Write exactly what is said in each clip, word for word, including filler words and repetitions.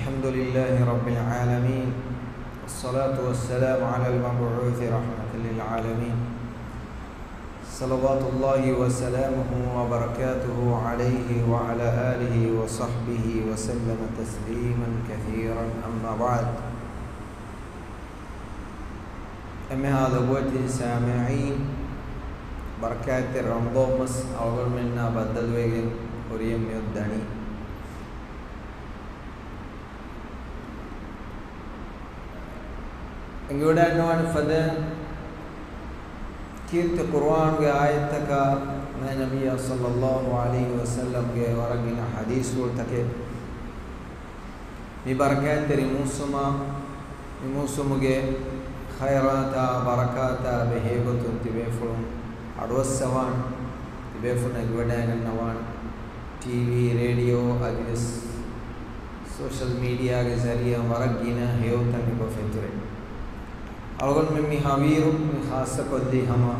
الحمد لله رب العالمين، والصلاة والسلام على المبعوث رحمة للعالمين، صلوات الله وسلامه وبركاته عليه وعلى آله وصحبه وسلم تسليما كثيرا، أما بعد. އެންމެހާ ލޮބުވެތި ސާމިޢީން، ބަރަކާތްތެރި ރަމަޟާން މަސް އަޅުގަނޑުމެންނާ ބައްދަލުވެގެން ހުރިއެއް މިއޮތް ދަނީ. އެނގިވަޑައިގަންނަވާނެ ފަދައިން ކީރިތި ޤުރުއާނުގެ އާޔަތްތަކާ، މާތް ނަބިއްޔާ ޞައްލައްލާހު ޢަލައިހި ވަސައްލަމްގެ ވަރަށް ގިނަ ޙަދީޘްފުޅުތަކެއް. މި ބަރަކާތްތެރި މޫސުމާ، މި މޫސުމުގެ ޚައިރާތާ ބަރަކާތާ ބެހޭގޮތުން ތިބޭފުޅުން އަޑުއައްސަވާނެ، ތިބޭފުޅުން އެނގިވަޑައިގަންނަވާނެ. ޓީވީ، ރޭޑިއޯ އަދިވެސް ސޯޝަލް މީޑިއާގެ ޒަރީއާ ވަރަށް ގިނަ ހެޔޮތައް އެބަ ފެތުރޭ. އަޅުގަނޑުމެން މި ހަވީރު މި ޚާއްޞަކޮށްލީ ހަމަ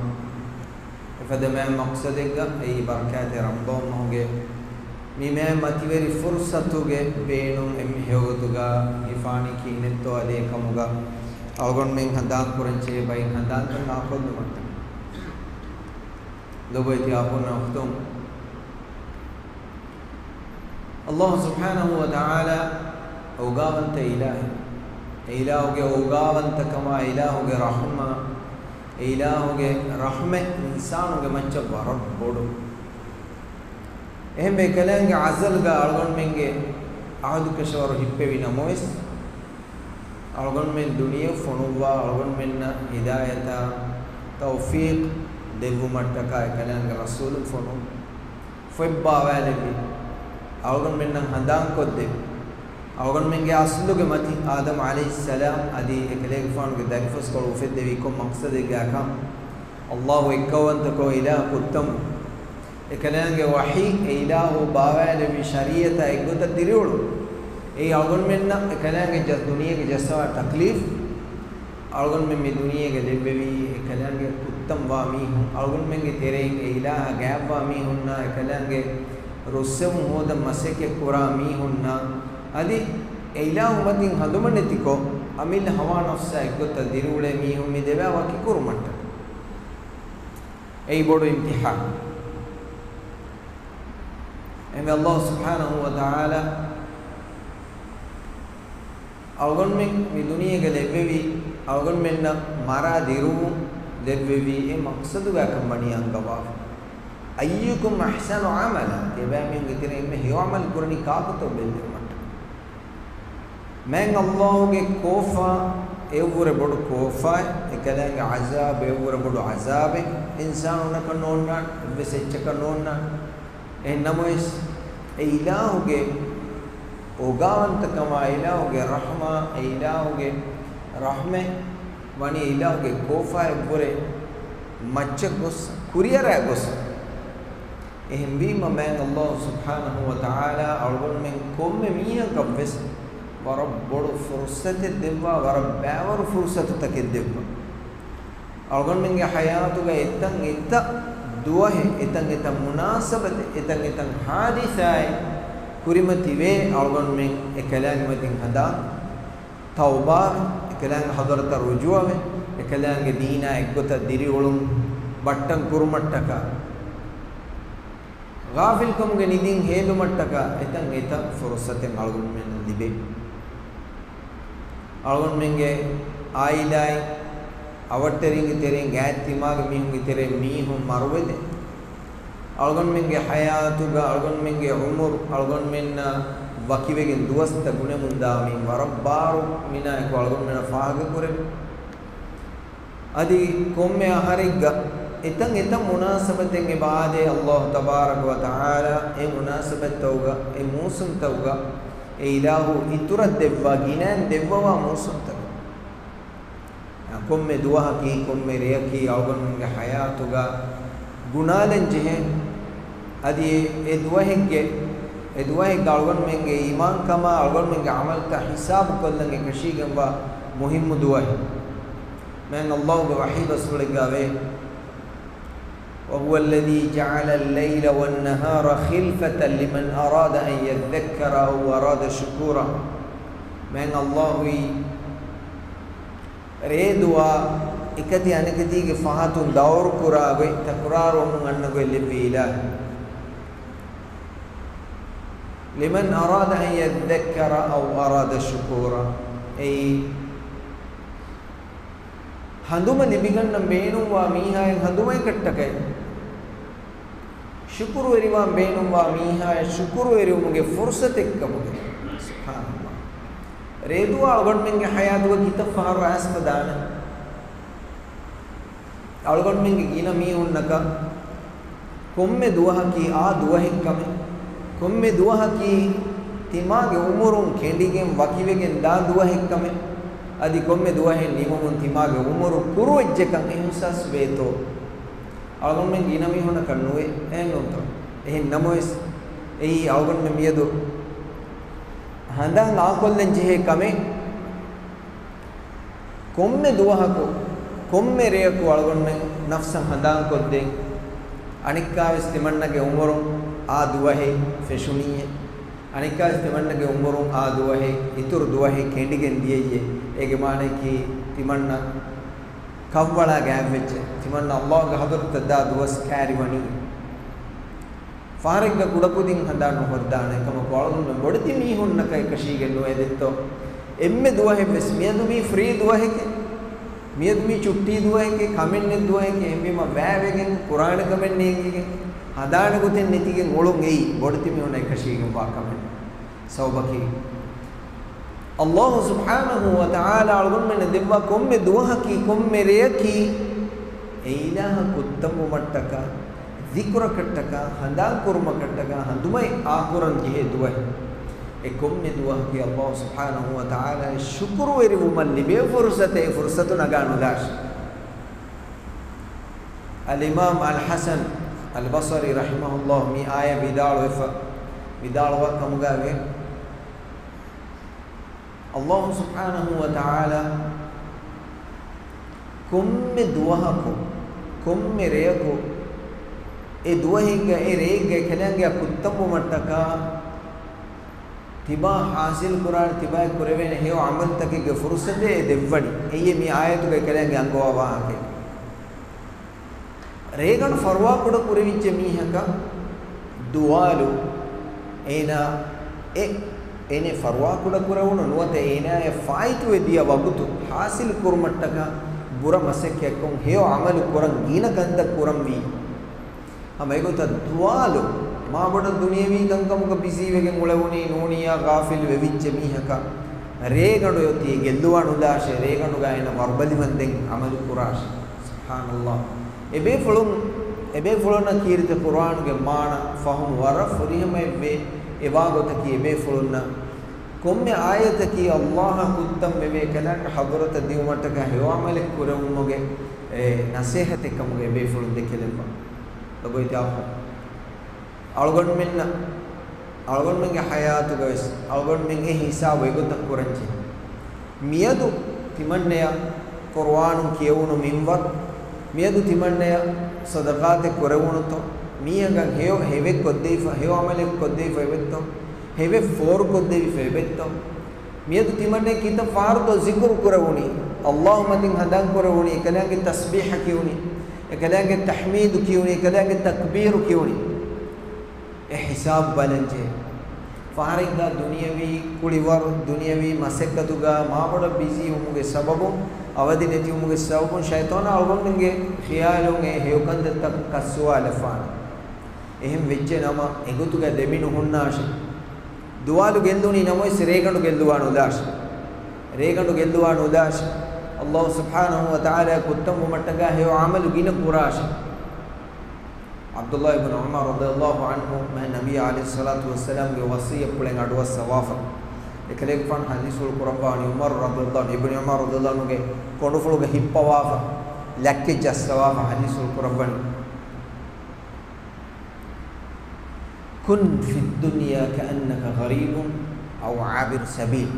އެފަދަ މާތް މަޤްޞަދެއްގަ، އެއީ ބަރަކާތްތެރި ރަމަޟާން މަހުގެ މި މާތް މަތިވެރި ފުރުޞަތުގެ ބޭނުން އެންމެ ހެޔޮގޮތުގަ ހިފާނީ ކީއްވެތޯ އަދި އެކަމުގަ އަޅުގަނޑުމެން ހަނދާންކުރަން ޖެހޭ ބައެއް ހަނދާންތައް ނާކޮށްލުމަށްޓަކައި. ލޮބުވެތި އަޚުންނާ އުޚްތުން، ﷲ ސުބްޙާނަހޫ ވަތަޢާލާ އޯގާވަންތަ އިލާހެއް. އެ އިލާހުގެ އޯގާވަންތަކަމާ، އެ އިލާހުގެ ރަޙްމާ، އެ އިލާހުގެ ރަޙްމަތް އިންސާނުންގެ މައްޗަށް ވަރަށް ބޮޑު. އެހެންވެ، އެކަލާނގެ އަޒަލްގަ އަޅުގަނޑުމެންގެ އަހުދު ކަށަވަރު ހިއްޕެވި ނަމަވެސް، އަޅުގަނޑުމެން ދުނިޔެ ފޮނުއްވާ، އަޅުގަނޑުމެންނަށް ހިދާޔަތާ ތައުފީޤް ދެއްވުމަށްޓަކާ އެކަލާނގެ ރަސޫލުން ފޮނު ފޮތް ބާވާލެއްވި، އަޅުގަނޑުމެންނަށް ހަނދާންކޮށްދެއްވި، އަޅުގަނޑުމެންގެ އަސްލުގެ މަތި އާދަމް ޢަލައިހިއްސަލާމް އަދި އެކަލޭގެފާނުގެ ދަރިފުށްކޮޅު އުފެއްދެވީ ކޮން މަޤްޞަދެއްގައިކަން، ﷲ އެއްކައުވަންތަކޮށް އިލާހު ކުއްތަން، އެކަލާނގެ ވަޙީ، އެ އިލާހު ބާވާލެއްވި ޝަރީޢަތާ އެއްގޮތަށް ދިރިއުޅުން. އެއީ އަޅުގަނޑުމެންނަށް އެކަލާނގެ ޖަ-، ދުނިޔޭގެ ޖައްސަވާ ތަކްލީފް. އަޅުގަނޑުމެން މި ދުނިޔޭގަ ލެއްވެވީ އެކަލާނގެ ކުއްތަން ވާ މީހުން، އަޅުގަނޑުމެންގެ ތެރެއިން އެ އިލާހަށް ގާތްވާ މީހުންނާ، އެކަލާނގެ ރުއްސެވުން ހޯދަން މަސައްކަތް ކުރާ މީހުންނާ، އަދި އެ އިލާހު މަތިން ހަނދުމަނެތިކޮށް، އަމިއްލަ ހަވާ ނަފްސާ އެއްގޮތަށް ދިރިއުޅޭ މީހުން މި ދެބައި ވަކިކުރުމަށްޓަކައި. އެއީ ބޮޑު އިމްތިޙާނެއް. އެހެންވެ، ﷲ ސުބްޙާނަހޫ ވަތަޢާލާ އަޅުގަނޑުމެން މި ދުނިޔޭގަ ލެއްވެވީ، އަޅުގަނޑުމެންނަށް މަރާ ދިރުވުން ލެއްވެވީ އެ މަޤްޞަދުގައިކަން ވަނީ އަންގަވާފަ. أيكم أحسن عملا، ތިޔަބައިމީހުންގެ ތެރެއިން އެންމެ ހެޔޮ ޢަމަލު ކުރަނީ ކާކުތޯ ބެއްލެވުމަށްޓަކައި. މާތް ﷲ ގެ ކޯފާ އެއަށްވުރެ ބޮޑު ކޯފާއެއް، އެކަލާނގެ ޢަޒާބު އެއަށްވުރެ ބޮޑު ޢަޒާބެއް، އިންސާނުންނަކަށް ނޯންނާނެ، އެއްވެސް އެއްޗަކަށް ނޯންނާނެ. އެހެން ނަމަވެސް، އެ އިލާހުގެ އޯގާވަންތަކަމާ، އެ އިލާހުގެ ރަޙްމާ، އެ އިލާހުގެ ރަޙްމަތް ވަނީ އެ އިލާހުގެ ކޯފާއަށްވުރެ މައްޗަށް ގޮސް، ކުރިއަރާ ގޮސް. އެހެންވީމަ، މާތް ﷲ ސުބްޙާނަހޫ ވަތަޢާލާ އަޅުގަނޑުމެން ކޮންމެ މީހަކަށްވެސް ވަރަށް ބޮޑު ފުރުޞަތެއް ދެއްވާ، ވަރަށް ބައިވަރު ފުރުޞަތުތަކެއް ދެއްވާ. އަޅުގަނޑުމެންގެ ޙަޔާތުގަ އެތަން އެތައް ދުވަހެއް، އެތަން އެތައް މުނާސަބަތެއް، އެތަން އެތައް ޙާދިސާއެއް ކުރިމަތިވޭ، އަޅުގަނޑުމެން އެކަލާނގެ މަތިން ހަނދާން ތައުބާވެ، އެކަލާނގެ ޙަޟްރަތަށް ރުޖޫޢަވެ، އެކަލާނގެ ދީނާ އެއްގޮތަށް ދިރިއުޅުން ބައްޓަން ކުރުމަށްޓަކާ، ޣާފިލްކަމުގެ ނިދިން ހޭލުމަށްޓަކާ އެތަން އެތައް ފުރުޞަތެއް އަޅުގަނޑުމެންނަށް ލިބޭ. އަޅުގަނޑުމެންގެ އާއިލާއިން، އަވަށްޓެރިންގެ ތެރެއިން، ގާތްތިމާގެ މީހުންގެ ތެރެއިން މީހުން މަރުވެދެ، އަޅުގަނޑުމެންގެ ޙަޔާތުގަ އަޅުގަނޑުމެންގެ ޢުމުރު އަޅުގަނޑުމެންނަށް ވަކިވެގެން ދުވަސްތައް ގުނެވުންދާ މީހުން ވަރަށް ބާރު މިނާއެކު އަޅުގަނޑުމެންނަށް ފާހަގަކުރެވި. އަދި ކޮންމެ އަހަރެއްގަ އެތަން އެތައް މުނާސަބަތެއް އެބަ އާދޭ، ﷲ ތަބާރަކަ ވަ ތަޢާލާ އެ މުނާސަބަތްތަކުގަ، އެ މޫސުންތަކުގަ އެ އިލާހު އިތުރަށް ދެއްވާ، ގިނައިން ދެއްވަވާ މޫސުންތަކު. ކޮންމެ ދުވަހަކީ، ކޮންމެ ރެޔަކީ އަޅުގަނޑުމެންގެ ޙަޔާތުގަ ގުނާލަން ޖެހޭ. އަދި އެ ދުވަހެއްގެ، އެ ދުވަހެއްގަ އަޅުގަނޑުމެންގެ އީމާންކަމާ، އަޅުގަނޑުމެންގެ ޢަމަލުތައް ޙިސާބުކޮށްލަން އެކަށީގެންވާ މުހިއްމު ދުވަހެއް. މާތް ﷲ ގެ ވަޙީ ބަސްފުޅެއްގައިވޭ، وهو الذي جعل الليل والنهار خلفة لمن أراد أن يذكر أو أراد شكورا. މާތް ﷲ އީ ރޭ ދުވާ އެކަތި އަނެކަތީގެ ފަހަތުން ދައުރު ކުރާ ގޮތް، ތަކުރާރުވަމުން އަންނަ ގޮތް ލެއްވި އިލާހެއް. لمن أراد أن يذكر أو أراد شكورا. އެއީ ހަނދުމަ ލިބިގަންނަން ބޭނުންވާ މީހާއަށް ހަނދުމައަކަށްޓަކައި، ޝުކުރުވެރިވާން ބޭނުންވާ މީހާއަށް ޝުކުރުވެރިވުމުގެ ފުރުސަތެއްކަމުގެ. ސުބްޙާނަﷲ. ރޭދުވާ އަޅުގަނޑުމެންގެ ޙަޔާތުގަ ކިތައް ފަހަރު އައިސްފަ ދާނެ؟ އަޅުގަނޑުމެންގެ ގިނަ މީހުންނަކަށް ކޮންމެ ދުވަހަކީ އާ ދުވަހެއްކަމެއް، ކޮންމެ ދުވަހަކީ ތިމާގެ އުމުރުން ކެނޑިގެން ވަކިވެގެން ދާ ދުވަހެއްކަމެއް، އަދި ކޮންމެ ދުވަހެއް ނިމުމުން ތިމާގެ އުމުރު ކުރުވެއްޖެކަން އިހުސާސް ވޭތޯ؟ އަޅުގަނޑުމެން ގިނަ މީހުންނަކަށް ނުވޭ، އެހެންނޫންތޯ؟ އެހެން ނަމަވެސް، އެއީ އަޅުގަނޑުމެން މިއަދު ހަނދާން އާކޮށްލަން ޖެހޭ ކަމެއް. ކޮންމެ ދުވަހަކު، ކޮންމެ ރެޔަކު އަޅުގަނޑުމެން ނަފްސަށް ހަނދާންކޮށްދޭ، އަނެއްކާވެސް ތިމަންނަގެ އުމުރުން އާ ދުވަހެއް ފެށުނީއޭ، އަނެއްކާވެސް ތިމަންނަގެ އުމުރުން އާ ދުވަހެއް، އިތުރު ދުވަހެއް ކެނޑިގެން ދިޔައީއޭ. އޭގެ މާނައަކީ ތިމަންނަ ކަށްވަޅާ ގާތްވެއްޖެ، ތިމަންނަ ﷲ ގެ ޙަޟްރަތަށް ދާ ދުވަސް ކައިރިވަނީ. ފަހަރެއްގަ ކުޑަކުދިން ހަނދާން ނުހުއްޓާނެ ކަމަކު، އަޅުގަނޑުމެން ބޮޑެތި މީހުންނަކަށް އެކަށީގެން ނުއެދެއްތޯ؟ އެންމެ ދުވަހެއްވެސް މިއަދު މީ ފްރީ ދުވަހެކޭ، މިއަދު މީ ޗުއްޓީ ދުވަހެކޭ، ކަމެއް ނެތް ދުވަހެކޭ، އެހެންވީމަ ވައިވެގެން ކުރާނެ ކަމެއް ނޭނގިގެން ހަނދާން ގޮތެއް ނެތިގެން އުޅުން އެއީ ބޮޑެތި މީހުންނަށް އެކަށީގެންވާ ކަމެއް. ސަބަބަކީ، ﷲ ސުބްޙާނަހޫ ވަތަޢާލާ އަޅުގަނޑުމެންނަށް ދެއްވާ ކޮންމެ ދުވަހަކީ، ކޮންމެ ރެޔަކީ، އެ އިލާހަށް ކުއްތަންވުމަށްޓަކާ، ޛިކުރަކަށްޓަކާ، ހަނދާންކުރުމަކަށްޓަކާ، ހަނދުމަތް އާކުރަން ޖެހޭ ދުވަހެއް. އެ ކޮންމެ ދުވަހަކީ ﷲ ސުބްޙާނަހޫ ވަތަޢާލާ ޝުކުރުވެރިވުމަށް ލިބޭ ފުރުޞަތެއް، އެ ފުރުޞަތު ނަގާނުލާށި. އަލްއިމާމް އަލްޙަސަން އަލްބަޞަރީ ރަޙިމަހުﷲ މި އާޔަތް ވިދާޅުވެފަ، ވިދާޅުވާ ކަމުގައި ވޭ، ﷲ ސުބްޙާނަހޫ ވަތަޢާލާ ކޮންމެ ދުވަހަކު، ކޮންމެ ރެޔަކު، އެ ދުވަހެއްގަ، އެ ރެއެއްގަ އެކަލާނގެއަށް ކުއްތަންވުމަށްޓަކާ، ތިބާ ޙާޞިލް ކުރާނެ، ތިބާއަށް ކުރެވޭނެ ހެޔޮ ޢަމަލުތަކެއްގެ ފުރުޞަތެއް އެ ދެއްވަނީ. އެއީ މި އާޔަތުގައި ކަލާނގެ އަންގަވާ ވާހަކައެއް. ރޭގަނޑު ފަރުވާކުޑަ ކުރެވިއްޖެ މީހަކަށް ދުވާލު އޭނާ އެ، އޭނެ ފަރުވާކުޑަ ކުރެވުނު ނުވަތަ އޭނާއަށް ފާއިތުވެ ދިޔަ ވަގުތު ޙާޞިލް ކުރުމަށްޓަކާ ބުރަ މަސައްކަތްކޮށް ހެޔޮ ޢަމަލު ކުރަން ގިނަ ކަންތައް ކުރަންވީ. ހަމަ އެގޮތަށް ދުވާލު މާބޮޑަށް ދުނިޔަވީ ކަންކަމުގަ ބިޒީވެގެން އުޅެވުނީ ނޫނިއްޔާ ޣާފިލް ވެވިއްޖެ މީހަކަށް ރޭގަނޑު އޮތީ ގެއްލުވާނުލާށޭ، ރޭގަނޑުގަ އޭނަ ވަރުބަލިވަންދެން ޢަމަލު ކުރާށޭ. ސުބްޙާނަﷲ. އެބޭފުޅުން، އެބޭފުޅުންނަށް ކީރިތި ޤުރުއާނުގެ މާނަ ފަހުމު ވަރަށް ފުރިހަމައެއްވޭ. އެވާގޮތަކީ އެބޭފުޅުންނަށް ކޮންމެ އާޔަތަކީ ﷲ އަށް ކުއްތަން ވެވޭ ކަލާނގެ ޙަޟްރަތަށް ދިއުމަށްޓަކާ ހެޔޮ ޢަމަލެއް ކުރެވުމުގެ، އެ، ނަޞޭޙަތެއް ކަމުގައި އެބޭފުޅުން ދެކެލެއްވާ. ލޮބުވެތި އަޚުން. އަޅުގަނޑުމެންނަށް، އަޅުގަނޑުމެންގެ ޙަޔާތުގަވެސް އަޅުގަނޑުމެން އެ ހިސާބު އެގޮތަށް ކުރަންޖެހޭ. މިއަދު ތިމަންނަޔަށް ޤުރުއާނުން ކިޔެވުނު މިންވަރު، މިއަދު ތިމަންނަޔަށް ޞަދަޤާތެއް ކުރެވުނުތޯ، މީހަކަށް ހެޔޮ ހެވެއް ކޮށްދެވިފަ، ހެޔޮ ޢަމަލެއް ކޮށްދެވިފަ އެބެއްތޯ، ހެވެއް ފޯރުކޮށްދެވިފަ އެބެއްތޯ. މިއަދު ތިމަންނަ ކިތައް ފަހަރުތޯ ޒިކުރު ކުރެވުނީ، ﷲ މަތިން ހަނދާން ކުރެވުނީ، އެކަލާނގެ ތަސްބީޙަ ކިޔުނީ، އެކަލާނގެ ތަޙްމީދު ކިޔުނީ، އެކަލާނގެ ތަކްބީރު ކިޔުނީ. އެ ހިސާބު ބަލަންޖެހޭ. ފަހަރެއްގަ ދުނިޔަވީ ކުޅިވަރު، ދުނިޔަވީ މަސައްކަތުގަ މާބޮޑަށް ބިޒީވުމުގެ ސަބަބުން، އަވަދި ނެތިވުމުގެ ސަބަބުން ޝައިޠާނާ އަޅުގަނޑުމެންގެ ޚިޔާލުން އެ ހެޔޮކަންތައްތައް ކައްސުވާލަފާނެ. އެހެން ވެއްޖެ ނަމަ، އެގޮތުގަ ދެމި ނުހުންނާށޭ. ދުވާލު ގެއްލުނީ ނަމަވެސް ރޭގަނޑު ގެއްލުވާ ނުލާށޭ. ރޭގަނޑު ގެއްލުވާ ނުލާށޭ. ﷲ ސުބްޙާނަހޫ ވަތަޢާލާ ކުއްތަން ވުމަށްޓަކާ ހެޔޮ ޢަމަލު ގިނަ ކުރާށޭ. ޢަބްދުﷲ އިބްނު ޢުމަރު ރަޟިޔަﷲ ޢަންހު މާތް ނަބީ ޢަލައިހިއްޞަލާތު ވައްސަލާމްގެ ވަޞިއްޔަތްޕުޅެއް އަޑުއައްސަވާފަ. އެކަލޭގެފާނު ޙަދީޘްފުޅު ކުރައްވާނީ ޢުމަރު ރަޟިޔަﷲ ޢަންހު، އިބްނު ޢުމަރު ރަޟިޔަﷲ ޢަންހުގެ ކޮނޑުފުޅުގަ ހިއްޕަވާފަ، ލައްކައެއް ޖައްސަވާފަ ޙަދީޘްފުޅު ކުރައްވަނީ. كن في الدنيا كأنك غريب أو عابر سبيل.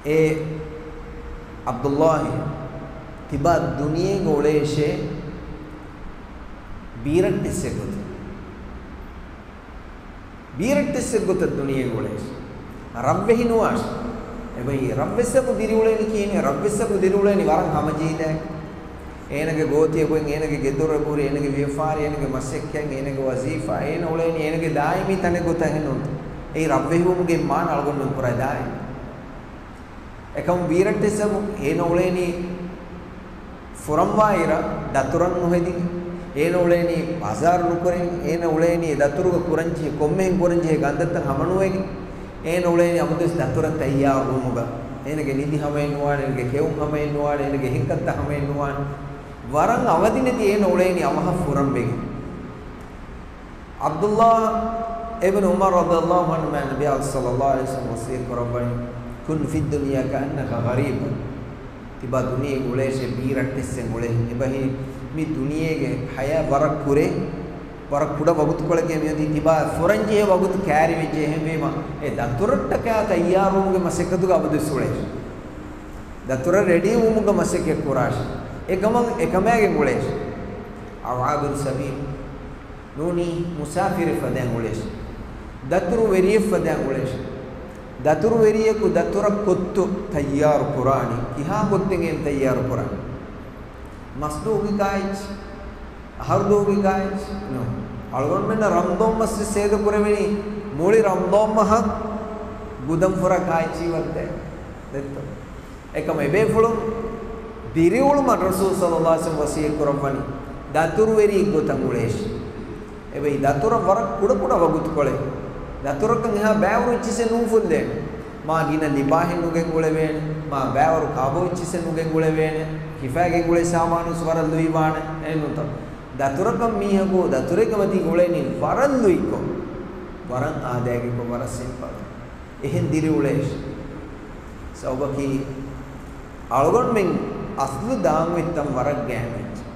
އޭ ޢަބްދުﷲ، ތިބާ ދުނިޔޭގަ އުޅޭށޭ ބީރައްޓެއްސެއް ގޮތަށް. ބީރައްޓެއްސެއް ގޮތަށް ދުނިޔޭގަ އުޅޭށޭ. ރަށްވެހި ނުވާށި. އެބައި ރަށްވެސްއަކު ދިރިއުޅޭނީ ކިހިނެއް؟ ރަށްވެސްއަކު ދިރިއުޅޭނީ ވަރަށް ހަމަޖެހިލާ. އޭނަގެ ގޯތިއަކު، އޭނަގެ ގެދޮރު އެބަހުރި، އޭނަގެ ވިޔަފާރި، އޭނަގެ މަސައްކަތް، އޭނަގެ ވަޒީފާ، އޭނަ އުޅޭނީ އޭނަގެ ދާއިމީ ތަނެއް ގޮތަށް ހެންނުންތަ؟ އެއީ ރަށްވެހިވުމުގެ މާނަ އަޅުގަނޑުމެން ކުރާ ދާއިމީ. އެކަމު ބީރައްޓެއްސަކު އޭނަ އުޅޭނީ ފުރަންވާއިރަށް ދަތުރަށް ނުހެދިގެން، އޭނަ އުޅޭނީ ބާޒާރު ނުކުރެވިގެން، އޭނަ އުޅޭނީ ދަތުރުގަ ކުރަންޖެހޭ ކޮންމެހެން ކުރަންޖެހޭ ގަންދައްތައް ހަމަނުވެގެން، އޭނަ އުޅޭނީ އަބަދުވެސް ދަތުރަށް ތައްޔާރުވުމުގަ. އޭނަގެ ނިދި ހަމައެއް ނުވާނެ، އޭނަގެ ކެއުން ހަމައެއް ނުވާނެ، އޭނަގެ ހެންކަންތައް ހަމައެއް ނުވާނެ. ވަރަށް އަވަދިނެތި އޭނަ އުޅޭނީ އަވަހަށް ފުރަންވެގެން. ޢަބްދުﷲ އިބްނު ޢުމަރު ރަޟިޔަﷲ ޢަންހުމާ ނަބިއްޔާ ޞައްލަﷲ ޢަލައިހި ވަސައްލަމަ ވަޞިއްޔަތް ކުރައްވަނީ، "كن في الدنيا كأنك غريب." ތިބާ ދުނިޔޭގަ އުޅޭށޭ ބީރައްޓެއްސެއް އުޅޭ. އެބަހީ މި ދުނިޔޭގެ ޙަޔާތް ވަރަށް ކުރޭ، ވަރަށް ކުޑަ ވަގުތުކޮޅެކޭ މިއޮތީ. ތިބާ ފުރަންޖެހޭ ވަގުތު ކައިރިވެއްޖެ. އެހެންވީމަ އެ ދަތުރަށްޓަކާ ތައްޔާރުވުމުގެ މަސައްކަތުގަ އަބަދުވެސް އުޅޭށޭ. ދަތުރަށް ރެޑީވުމުގެ މަސައްކަތް ކުރާށޭ. އެކަމަށް އެކަމާގެން އުޅޭށޭ. އަވް ޢާބިރު ސަބީލް. ނޫނީ މުސާފިރެއް ފަދައިން އުޅޭށޭ. ދަތުރުވެރިއެއް ފަދައިން އުޅޭށޭ. ދަތުރުވެރިޔަކު ދަތުރަށް ކޮއްތު ތައްޔާރު ކުރާނީ، ކިހާ ކޮއްތެއް އޭނަ ތައްޔާރު ކުރާނީ؟ މަސްދުވަހުގެ ކާއެއްޗެއް؟ އަހަރުދުވަހުގެ ކާއެއްޗެއް؟ ނޫން. އަޅުގަނޑުމެންނަށް ރަމަޟާން މަސް ސޭދަ ކުރެވެނީ މުޅި ރަމަޟާން މަހަށް ގުދަން ފުރާ ކާއެއްޗިހި ވައްދައި. ދެއްތޯ؟ އެކަމަށް އެބޭފުޅުން ދިރިއުޅުމަށް ރަސޫލު ޞައްލަﷲ ޢަލައިހި ވަސައްލަމަ ވަޞިއްޔަތް ކުރައްވަނީ، ދަތުރުވެރިއެއް ގޮތަށް އުޅޭށޭ. އެބައި ދަތުރަށް ވަރަށް ކުޑަކުޑަ ވަގުތުކޮޅެއް. ދަތުރަކަށް އެހާ ބައިވަރު އެއްޗިސެއް ނޫފުއްލޭނެ. މާ ގިނަ ލިބާހެއް ނުގެން އުޅެވޭނެ. މާ ބައިވަރު ކާބޯ އެއްޗިސެއް ނުގެން އުޅެވޭނެ. ހިފާގެން އުޅޭ ސާމާނުސް ވަރަށް ލުއިވާނެ. އެހެންނޫންތޯ؟ ދަތުރަކަށް މީހަކު ދަތުރެއްގަ މަތީގަ އުޅޭނީ ވަރަށް ލުއިކޮށް، ވަރަށް އާދައިގެކޮށް، ވަރަށް ސިމްޕަލް. އެހެން ދިރިއުޅޭށޭ. ސަބަބަކީ އަޅުގަނޑުމެން އަސްލު ދާން އޮތް ތަން ވަރަށް ގާތް އެއްޗެއް.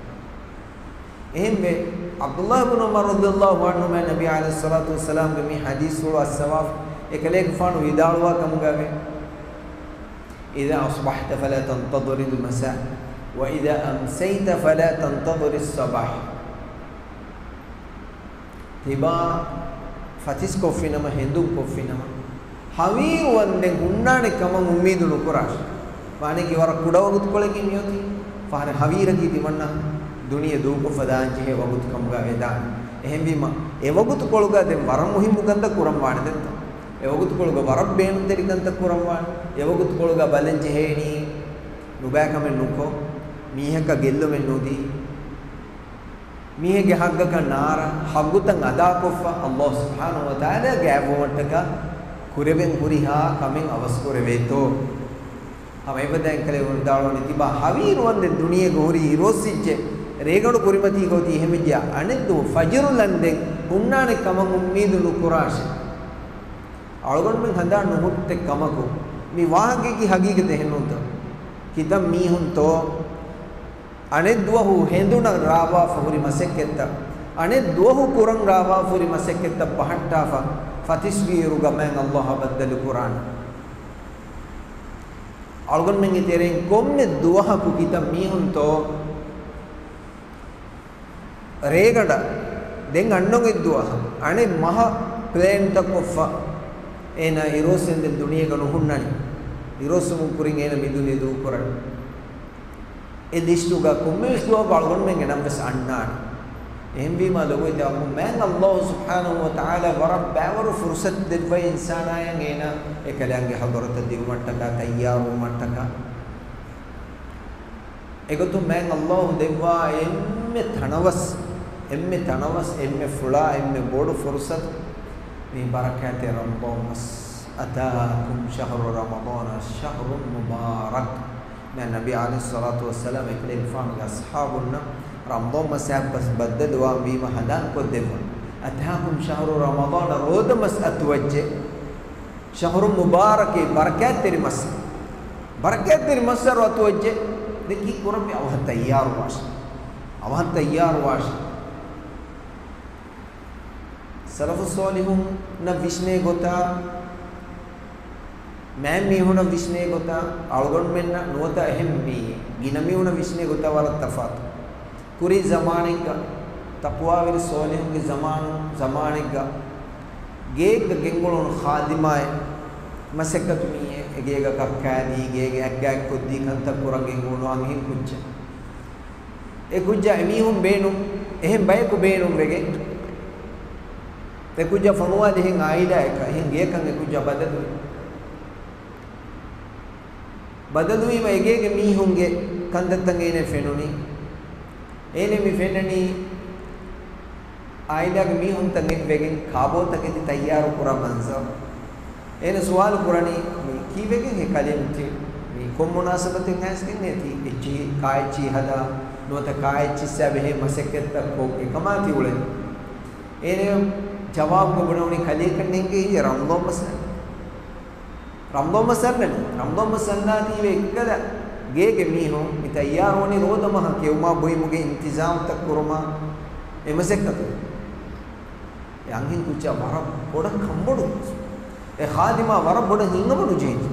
އެހެންވެ، ޢަބްދުﷲ އިބްނު ޢުމަރު ރަޟިޔަﷲ ޢަންހުމާ ނަބީ ޢަލައިހިއްޞަލާތު ވައްސަލާމްގެ މި ޙަދީޘްފުޅު އައްސަވާފަ އެކަލޭގެފާނު ވިދާޅުވާ ކަމުގައެވެ. إذا أصبحت فلا تنتظر المساء، وإذا أمسيت فلا تنتظر الصباح. ތިބާ ފަތިސް ކޮށްފިނަމަ، ހެނދުން ކޮށްފިނަމަ، ހަވީރު ވަންދެން ހުންނާނެ ކަމަށް އުއްމީދު ނުކުރާށޭ. ވާނެކީ ވަރަށް ކުޑަ ވަގުތުކޮޅެއްގެ މިއޮތީ. ފަހަރެއް ހަވީރަކީ ތިމަންނަ ދުނިޔެ ދޫކޮށްފަ ދާންޖެހޭ ވަގުތު ކަމުގަ ވެދާނެ. އެހެންވީމަ، އެ ވަގުތުކޮޅުގަ ދެން ވަރަށް މުހިއްމު ކަންތައް ކުރަން ވާނެ ދެންތޯ. އެ ވަގުތުކޮޅުގަ ވަރަށް ބޭނުންތެރި ކަންތައް ކުރަން ވާނެ. އެ ވަގުތުކޮޅުގަ ބަލަން ޖެހޭނީ ނުބައިކަމެއް ނުކޮށް، މީހަކަށް ގެއްލުމެއް ނުދީ، މީހެއްގެ ހައްގަކަށް ނާރާ، ހައްގުތައް އަދާކޮށްފަ، ﷲ ސުބްޙާނަހޫ ވަތަޢާލާ ގާތްވުމަށްޓަކާ ކުރެވެން ހުރިހާ ކަމެއް އަވަސްކުރެވޭތޯ. ހަމަ އެފަދައިން އެކަލޭގެފާނު ވިދާޅުވަނީ، ތިބާ ހަވީރު ވަންދެން ދުނިޔޭގަ ހުރީ އިރުއޮއްސިއްޖެ، ރޭގަނޑު ކުރިމަތީގަ އޮތީ އެހެންވެއްޖެޔާ، އަނެއްދުވަހު ފަޖުރު ލަންދެން ހުންނާނެ ކަމަށް އުއްމީދު ނުކުރާށޭ. އަޅުގަނޑުމެން ހަނދާން ނުހުއްޓޭ ކަމަކު، މި ވާހަކައަކީ ހަގީގަތެއް އެހެންނޫންތޯ؟ ކިތައް މީހުންތޯ އަނެއްދުވަހު ހެނދުނަށް ރާވާފަ ހުރި މަސައްކަތްތައް، އަނެއްދުވަހު ކުރަން ރާވާފަ ހުރި މަސައްކަތްތައް ބަހައްޓާފަ، ފަތިސްވީއިރުގަ މާތް ﷲ އާ ބައްދަލު ކުރާނެ. އަޅުގަނޑުމެންގެ ތެރެއިން ކޮންމެ ދުވަހަކު ކިތައް މީހުންތޯ ރޭގަނޑަށް ދެން އަންނަ އެއްދުވަހަށް އަނެއް މަހަށް ޕްލޭންތައް ކޮށްފަ، އޭނާ އިރުއޮއްސެންދެން ދުނިޔޭގަ ނުހުންނަނީ. އިރުއޮއްސުމުން ކުރިން އޭނަ މި ދުނިޔެ ދޫކުރަނީ. އެ ލިސްޓުގަ ކޮންމެވެސް ދުވަހަކު އަޅުގަނޑުމެންގެ ނަން ވެސް އަންނާނެ. އެހެންވީމާ ލޮބުވެތި އަޚުން، މާތް ﷲ ސުބްޙާނަހޫ ވަތަޢާލާ ވަރަށް ބައިވަރު ފުރުޞަތު ދެއްވައި އިންސާނާޔަށް އޭނާ އެކަލާނގެ ޙަޟްރަތަށް ދިއުމަށްޓަކާ، ތައްޔާރުވުމަށްޓަކާ. އެގޮތުން މާތް ﷲ ދެއްވާ އެންމެ ތަނަވަސް، އެންމެ ތަނަވަސް، އެންމެ ފުޅާ، އެންމެ ބޮޑު ފުރުޞަތު މި ބަރަކާތްތެރި ރަމަޟާން މަސް. أتاكم شهر رمضان شهر مبارك. މާތް ނަބީ ޢަލައިހިއްޞަލާތު ވައްސަލާމް އެކަލޭގެފާނުގެ އަޞްޙާބުންނަށް ރަމަޟާން މަސް އައިސް ބައްދަލުވާން ވީމަ ހަނދާންކޮށްދެއްވަން. أتاكم شهر رمضان، ރޯދަމަސް އަތުވައްޖެ. ޝަހުރު މުބާރަކޭ، ބަރަކާތްތެރި މަސް. ބަރަކާތްތެރި މައްސަރު އަތުވައްޖެ. ދެން ކީއްކުރަން؟ މި އަވަހަށް ތައްޔާރުވާށޭ. އަވަހަށް ތައްޔާރުވާށޭ. ސަލަފުއްޞާލިޙުންނަށް ވިސްނޭ ގޮތާ، މާތް މީހުނަށް ވިސްނޭ ގޮތާ، އަޅުގަނޑުމެންނަށް ނުވަތަ އެހެން މީ ގިނަ މީހުނަށް ވިސްނޭ ގޮތާ ވަރަށް ތަފާތު. ކުރީ ޒަމާނެއްގަ، ތަޤްވާވެރި ޞާލިޙުންގެ ޒަމާނު، ޒަމާނެއްގަ، ގެއެއްގަ ގެންގުޅުނު ޚާދިމާއެއް، މަސައްކަތު މީހެއް އެގޭގަ ކައްކާލީ، ގޭގެ އަތްގާތް ކޮށްދީ ކަންތައް ކުރަން ގެންގުޅުނު އަންހެން ކުއްޖެއް. އެ ކުއްޖާ އެމީހުން ބޭނުން، އެހެން ބަޔަކު ބޭނުންވެގެން، އެ ކުއްޖާ ފޮނުވާލި އެހެން އާއިލާއަކަށް، އެހެން ގެޔަކަށް އެ ކުއްޖާ ބަދަލުވި. ބަދަލުވީމަ އެގޭގެ މީހުންގެ ކަންތައްތައް އޭނަ ފެނުނީ. އޭނަ މި ފެންނަނީ އާއިލާގެ މީހުންތައް އެއްވެގެން ކާބޯތަކެތި ތައްޔާރު ކުރާ މަންޒަރު. އޭނަ ސުވާލު ކުރަނީ، މި ކީއްވެގެން ހޭ ކަލޭމެން ތި މި ކޮން މުނާސަބަތެއް އައިސްގެން އޭ ތި އެއްޗިހި ކާއެއްޗިހި ހަދާ ނުވަތަ ކާއެއްޗިއްސާ ބެހޭ މަސައްކަތްތައް ކޮށް އެކަމާ ތި އުޅެނީ؟ އޭނަ ޖަވާބުގަ ބުނެވުނީ ކަލޭ ކަންނޭނގެ ހިޔަ ރަމްޟާން މަސް ނަން. ރަމްޟާން މަސް އަންނަނީ. ރަމްޟާން މަސް އަންނާތީވެ އެއްކަލަ ގޭގެ މީހުން މި ތައްޔާރުވަނީ ރޯދަ މަހަށް ކެއުމާ ބުއިމުގެ އިންތިޒާމްތައް ކުރުމާ އެ މަސައްކަތު. އެ އަންހެން ކުއްޖާ ވަރަށް ބޮޑަށް ކަންބޮޑު. އެ ޚާދިމާ ވަރަށް ބޮޑަށް ހިތްހަމަ ނުޖެހިއްޖެ.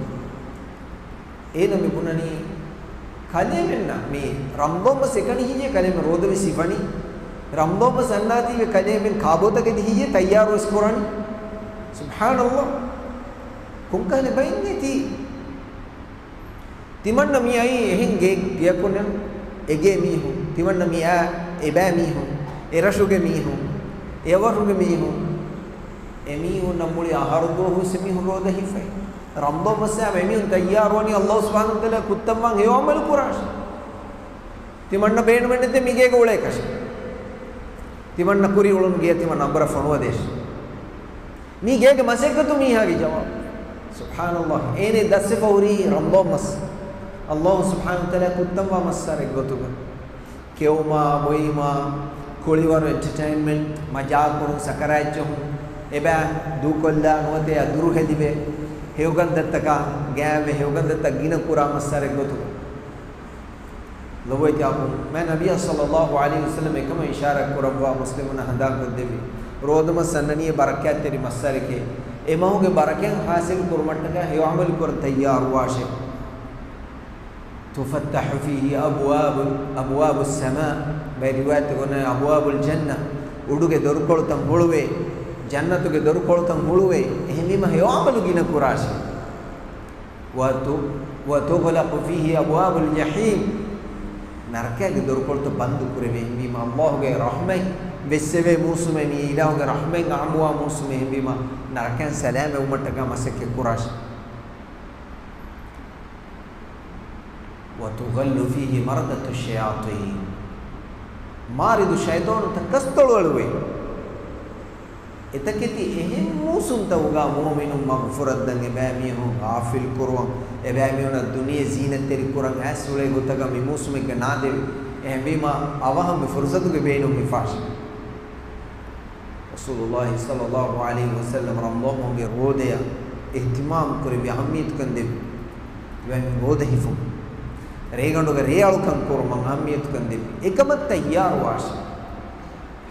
އޭނަ މި ބުނަނީ ކަލޭމެންނަށް މި ރަމްޟާން މަސް އެކަނި ހިޔޭ ކަލޭމެން ރޯދަވެސް ހިފަނީ. ރަމްޟާން މަސް އަންނާތީވެ ކަލޭމެން ކާބޯތަކެތި ހިޔޭ ތައްޔާރުވެސް ކުރަނީ. ސުބްޙާނަﷲ. ކޮންކަހަލަ ބައެއް ނެތީ. ތިމަންނަ މި އައީ އެހެން ގެ-، ގެޔަކުންނެއް އެގޭ މީހުން. ތިމަންނަ މި އާ އެބައި މީހުން، އެރަށުގެ މީހުން، އެއަވަށުގެ މީހުން. އެމީހުންނަށް މުޅި އަހަރު ދުވަހު ވެސް އެމީހުން ރޯދަ ހިފައި. ރަމްޟާން މަސްއާ އެމީހުން ތައްޔާރުވަނީ ﷲ ސުބްޙާނަހޫ ވަތަޢާލާ ކުއްތަންވާން ހެޔޮ ޢަމަލު ކުރާށޭ. ތިމަންނަ ބޭނުމެއްނެތޭ މިގޭގަ އުޅޭކަށެއް. ތިމަންނަ ކުރިއުޅުން ގެޔަށް ތިމަން އަނބުރާ ފޮނުވަދޭށޭ. މީ ގޭގެ މަސައްކަތު މީހާގެ ޖަވާބު. ސުބްޙާނަﷲ. އޭނަ ދަސްވެފަ ހުރީ ރަމްޟާން މަސް. ﷲ ސުބްޙާނަހޫ ވަތަޢާލާ ކުއްތަންވާ މައްސަރެއް ގޮތުގަ. ކެއުމާ، ބޮއިމާ، ކުޅިވަރު އެންޓަޓައިންމަންޓް، މަޖާކުރުން، ސަކަރާތްޖެހުން، އެބައި ދޫކޮށްލާ ނުވަތަ އެއަށް ދުރުހެލިވެ، ހެޔޮކަންތައްތަކާ ގާތްވެ، ހެޔޮކަންތައްތައް ގިނަ ކުރާ މައްސަރެއް ގޮތުގަ. ލޮބުވެތި އަޚުން، މާތް ނަބިއްޔާ ޞައްލައްލާހު ޢަލައިހި ވަސައްލަމް އެކަމަށް އިޝާރާތް ކުރައްވާ މުސްލިމުންނަށް ހަނދާންކޮށްދެއްވި، ރޯދަމަސް އަންނަނީ ބަރަކާތްތެރި މައްސަރެކޭ. އެ މަހުގެ ބަރަކަތް ޙާޞިލު ކުރުމަށްޓަކާ ހެޔޮ ޢަމަލު ކުރަން ތައްޔާރުވާށޭ. تفتح فيه أبواب، أبواب السماء، ބައެއް ރިވާޔަތްތަކުން أبواب الجنة، އުޑުގެ ދޮރުކޮޅުތައް ހުޅުވޭ، ޖަންނަތުގެ ދޮރުކޮޅުތައް ހުޅުވޭ. އެހެންވީމަ ހެޔޮ ޢަމަލު ގިނަ ކުރާށޭ. وت-، وتغلق فيه أبواب الجحيم، ނަރަކައިގެ ދޮރުކޮޅުތައް ބަންދު ކުރެވޭ. އެހެންވީމަ ﷲ ގެ ރަޙްމަތް ވެއްސެވޭ މޫސުމެއް، މި އިލާހުގެ ރަޙްމަތް ޢާއްމުވާ މޫސުމެއް. އެހެންވީމަ ނަރަކައިން ސަލާމަތްވުމަށްޓަކާ މަސައްކަތް ކުރާށޭ. وتغل فيه مردة الشياطين، މާރިދު ޝައިޠާނުތައް ކަސްތޮޅުއަޅުވޭ. އެތަކެތި އެހެން މޫސުންތަކުގަ މުއުމިނުން މަގުފުރައްދަން އެބައިމީހުން ޣާފިލް ކުރުވަން، އެބައިމީހުނަށް ދުނިޔެ ޒީނަތްތެރި ކުރަން އައިސް އުޅޭ ގޮތަކަށް މި މޫސުމެއްގަ ނާދެވި. އެހެންވީމަ އަވަހަށް މި ފުރުޞަތުގެ ބޭނުން ހިފާށި. ރަސޫލުﷲ ޞައްލައްލާހު ޢަލައިހި ވަސައްލަމް ރަމަޟާން މަހުގެ ރޯދަޔަށް އިހްތިމާމް ކުރެއްވި، އަހައްމިއްޔަތުކަން ދެއްވި. އެބައިމީހުން ރޯދަ ހިފުން، ރޭގަނޑުގެ ރޭ އަޅުކަން ކުރުމަށް އަހައްމިއްޔަތުކަން ދެއްވި. އެކަމަށް ތައްޔާރުވާށޭ.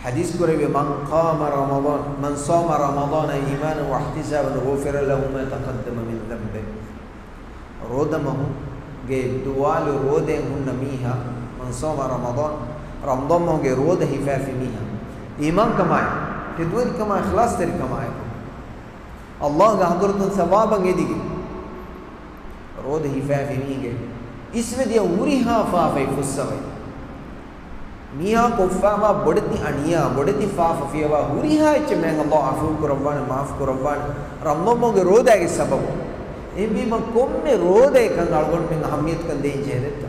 ޙަދީޘް ކުރެއްވި، من قام رمضان، من صام رمضان إيمانا واحتسابا غفر له ما تقدم من ذنبه. ރޯދަމަހުގެ ދުވާލު ރޯދައިން ހުންނަ މީހާ، من صام رمضان، ރަމަޟާން މަހުގެ ރޯދަ ހިފާފި މީހާ، އީމާންކަމާއި، ތެދުވެރިކަމާއި، އިޚްލާޞްތެރިކަމާއެކު، ﷲ ގެ ޙަޟްރަތުން ޘަވާބަށް އެދިގެން، ރޯދަ ހިފާފި މީހެއްގެ އިސްވެދިޔަ ހުރިހާ ފާފައެއް ފުއްސަވައި، މީހާ ކޮށްފާވާ ބޮޑެތި އަނިޔާ، ބޮޑެތި ފާފަ ފިޔަވާ ހުރިހާ އެއްޗެއް މާތް ﷲ ޢަފޫ ކުރައްވާނެ، މާފު ކުރައްވާނެ، ރަމަޟާން މަހުގެ ރޯދާގެ ސަބަބުން. އެހެންވީމަ ކޮންމެ ރޯދައަކަށް އަޅުގަނޑުމެން އަހައްމިއްޔަތުކަން ދޭން ޖެހޭ ދެއްތޯ؟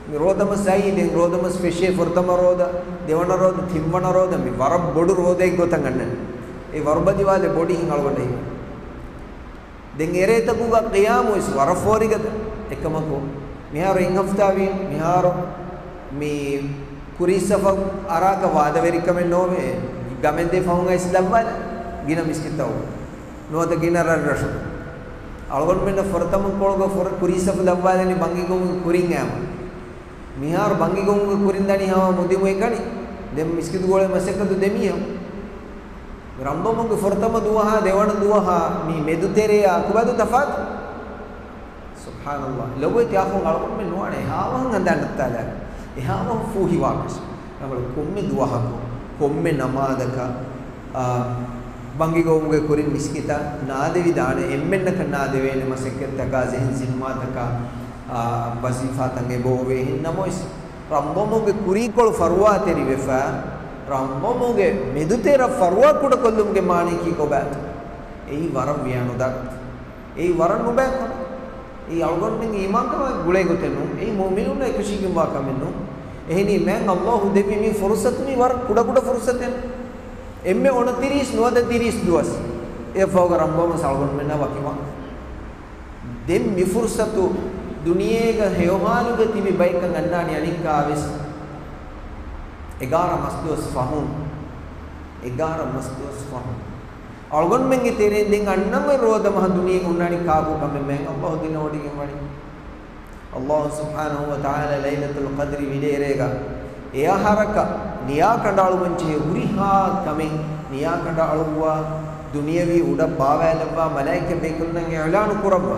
މި ރޯދަމަސް އައީ، ދެން ރޯދަމަސް ފެށޭ، ފުރަތަމަ ރޯދަ، ދެވަނަ ރޯދަ، ތިންވަނަ ރޯދަ، މި ވަރަށް ބޮޑު ރޯދައެއް ގޮތަށް އަންނަނީ. އެ ވަރުބަދިވާލެ ބޮޑި ހިނގަޅުގަނޑަށް ހިނގަ. ދެން އެރޭތަކުގަ ޤިޔާމުވެސް ވަރަށް ފޯރިގަދަ. އެކަމަކު، މިހާރު އެއް ހަފްތާވީ، މިހާރު މި ކުރީއްސަފަ އަރާކަށް ވާދަވެރިކަމެއް ނޯވޭ. ގަމެއް ދޭ ފަހުން އައިސް ލައްވާލަ ގިނަ މިސްކިތްތައް ނުވަތަ ގިނަ ރަށްރަށު. އަޅުގަނޑުމެންނަށް ފުރަތަމަ ކޮޅުގަ ފުރަ ކުރީއްސަފަ ލައްވާލަނީ ބަންގިގައުމުގެ ކުރިން އައިމަ. މިހާރު ބަންގިގައުމުގެ ކުރިން ދަނީ ހަމަ މުދިމު އެކަނި. ދެން މިސްކިތުގޯޅި މަސައްކަތު ދެ މީހަކު. ރަމަޟާން މަހުގެ ފުރަތަމަ ދުވަހާ ދެވަނަ ދުވަހާ މި މެދުތެރެއާ ކޮބާދު ތަފާތު؟ ސުބްޙާނަﷲ. ލޮބުވެތި އަޚުން، އަޅުގަނޑުމެން ނުވާނެ އެހާވަހަށް ހަނދާން ނައްތާލާ، އެހާވަހަށް ފޫހިވާކަށި. ރަނގަޅު ކޮންމެ ދުވަހަކު، ކޮންމެ ނަމާދަކަށް، އާ، ބަންގި ގޮވުމުގެ ކުރިން މިސްކިތަށް ނާދެވިދާނެ، އެންމެންނަކަށް ނާދެވޭނެ މަސައްކަތްތަކާ ޒެހިން ޒިންމާތަކާ، އާ، ވަޒީފާތައް އެބައޮވޭ. އެހެން ނަމަވެސް، ރަމްޟަމުގެ ކުރީކޮޅު ފަރުވާތެރިވެފަ، ރަމްޟަމުގެ މެދުތެރަށް ފަރުވާ ކުޑަކޮށްލުމުގެ މާނަޔަކީ ކޮބާތޯ؟ އެއީ ވަރަށް ވިޔަނުދާ ގޮތެއް. އެއީ ވަރަށް ނުބައި ކަމެއް. އެއީ އަޅުގަނޑުމެންގެ އީމާންކަމާއެކު ގުޅޭ ގޮތެއް ނޫން. އެއީ މުއުމިނުންނަށް އެކަށީގެންވާ ކަމެއް ނޫން. އެހެނީ، މާތް ﷲ ދެއްވި މި ފުރުޞަތު މީ ވަރަށް ކުޑަކުޑަ ފުރުޞަތެއް. އެންމެ އޮނަތިރީސް ނުވަދަ ތިރީސް ދުވަސް. އެއަށްފަހުގަ ރަމްޟަމުން އަޅުގަނޑުމެންނާ ވަކިވާން. ދެން މި ފުރުޞަތު ދުނިޔޭގަ ހެޔޮހާލުގަ ތިބި ބައެއްކަން އަންނާނީ އަނެއްކާވެސް އެގާރަ މަސްދުވަސް ފަހުން. އެގާރަ މަސްދުވަސް ފަހުން. އަޅުގަނޑުމެންގެ ތެރެއިން ދެން އަންނަން އޮތް ރޯދަ މަހަށް ދުނިޔޭގަ ހުންނާނީ ކާކު ކަމެއް މާތް ﷲ ދިނަވަޑައިގެން ވަނީ. ﷲ ސުބްޙާނަހޫ ވަތަޢާލާ ލައިލަތުލް ޤަދްރި ވިލޭރޭގަ އެއަހަރަކަށް ނިޔާކަނޑައަޅުވަންޖެހޭ ހުރިހާ ކަމެއް ނިޔާކަނޑައަޅުއްވާ، ދުނިޔެވީ އުޑަށް ބާވާލައްވާ، މަލާއިކަ ބޭކަލުންނަށް އިޢުލާނު ކުރައްވާ.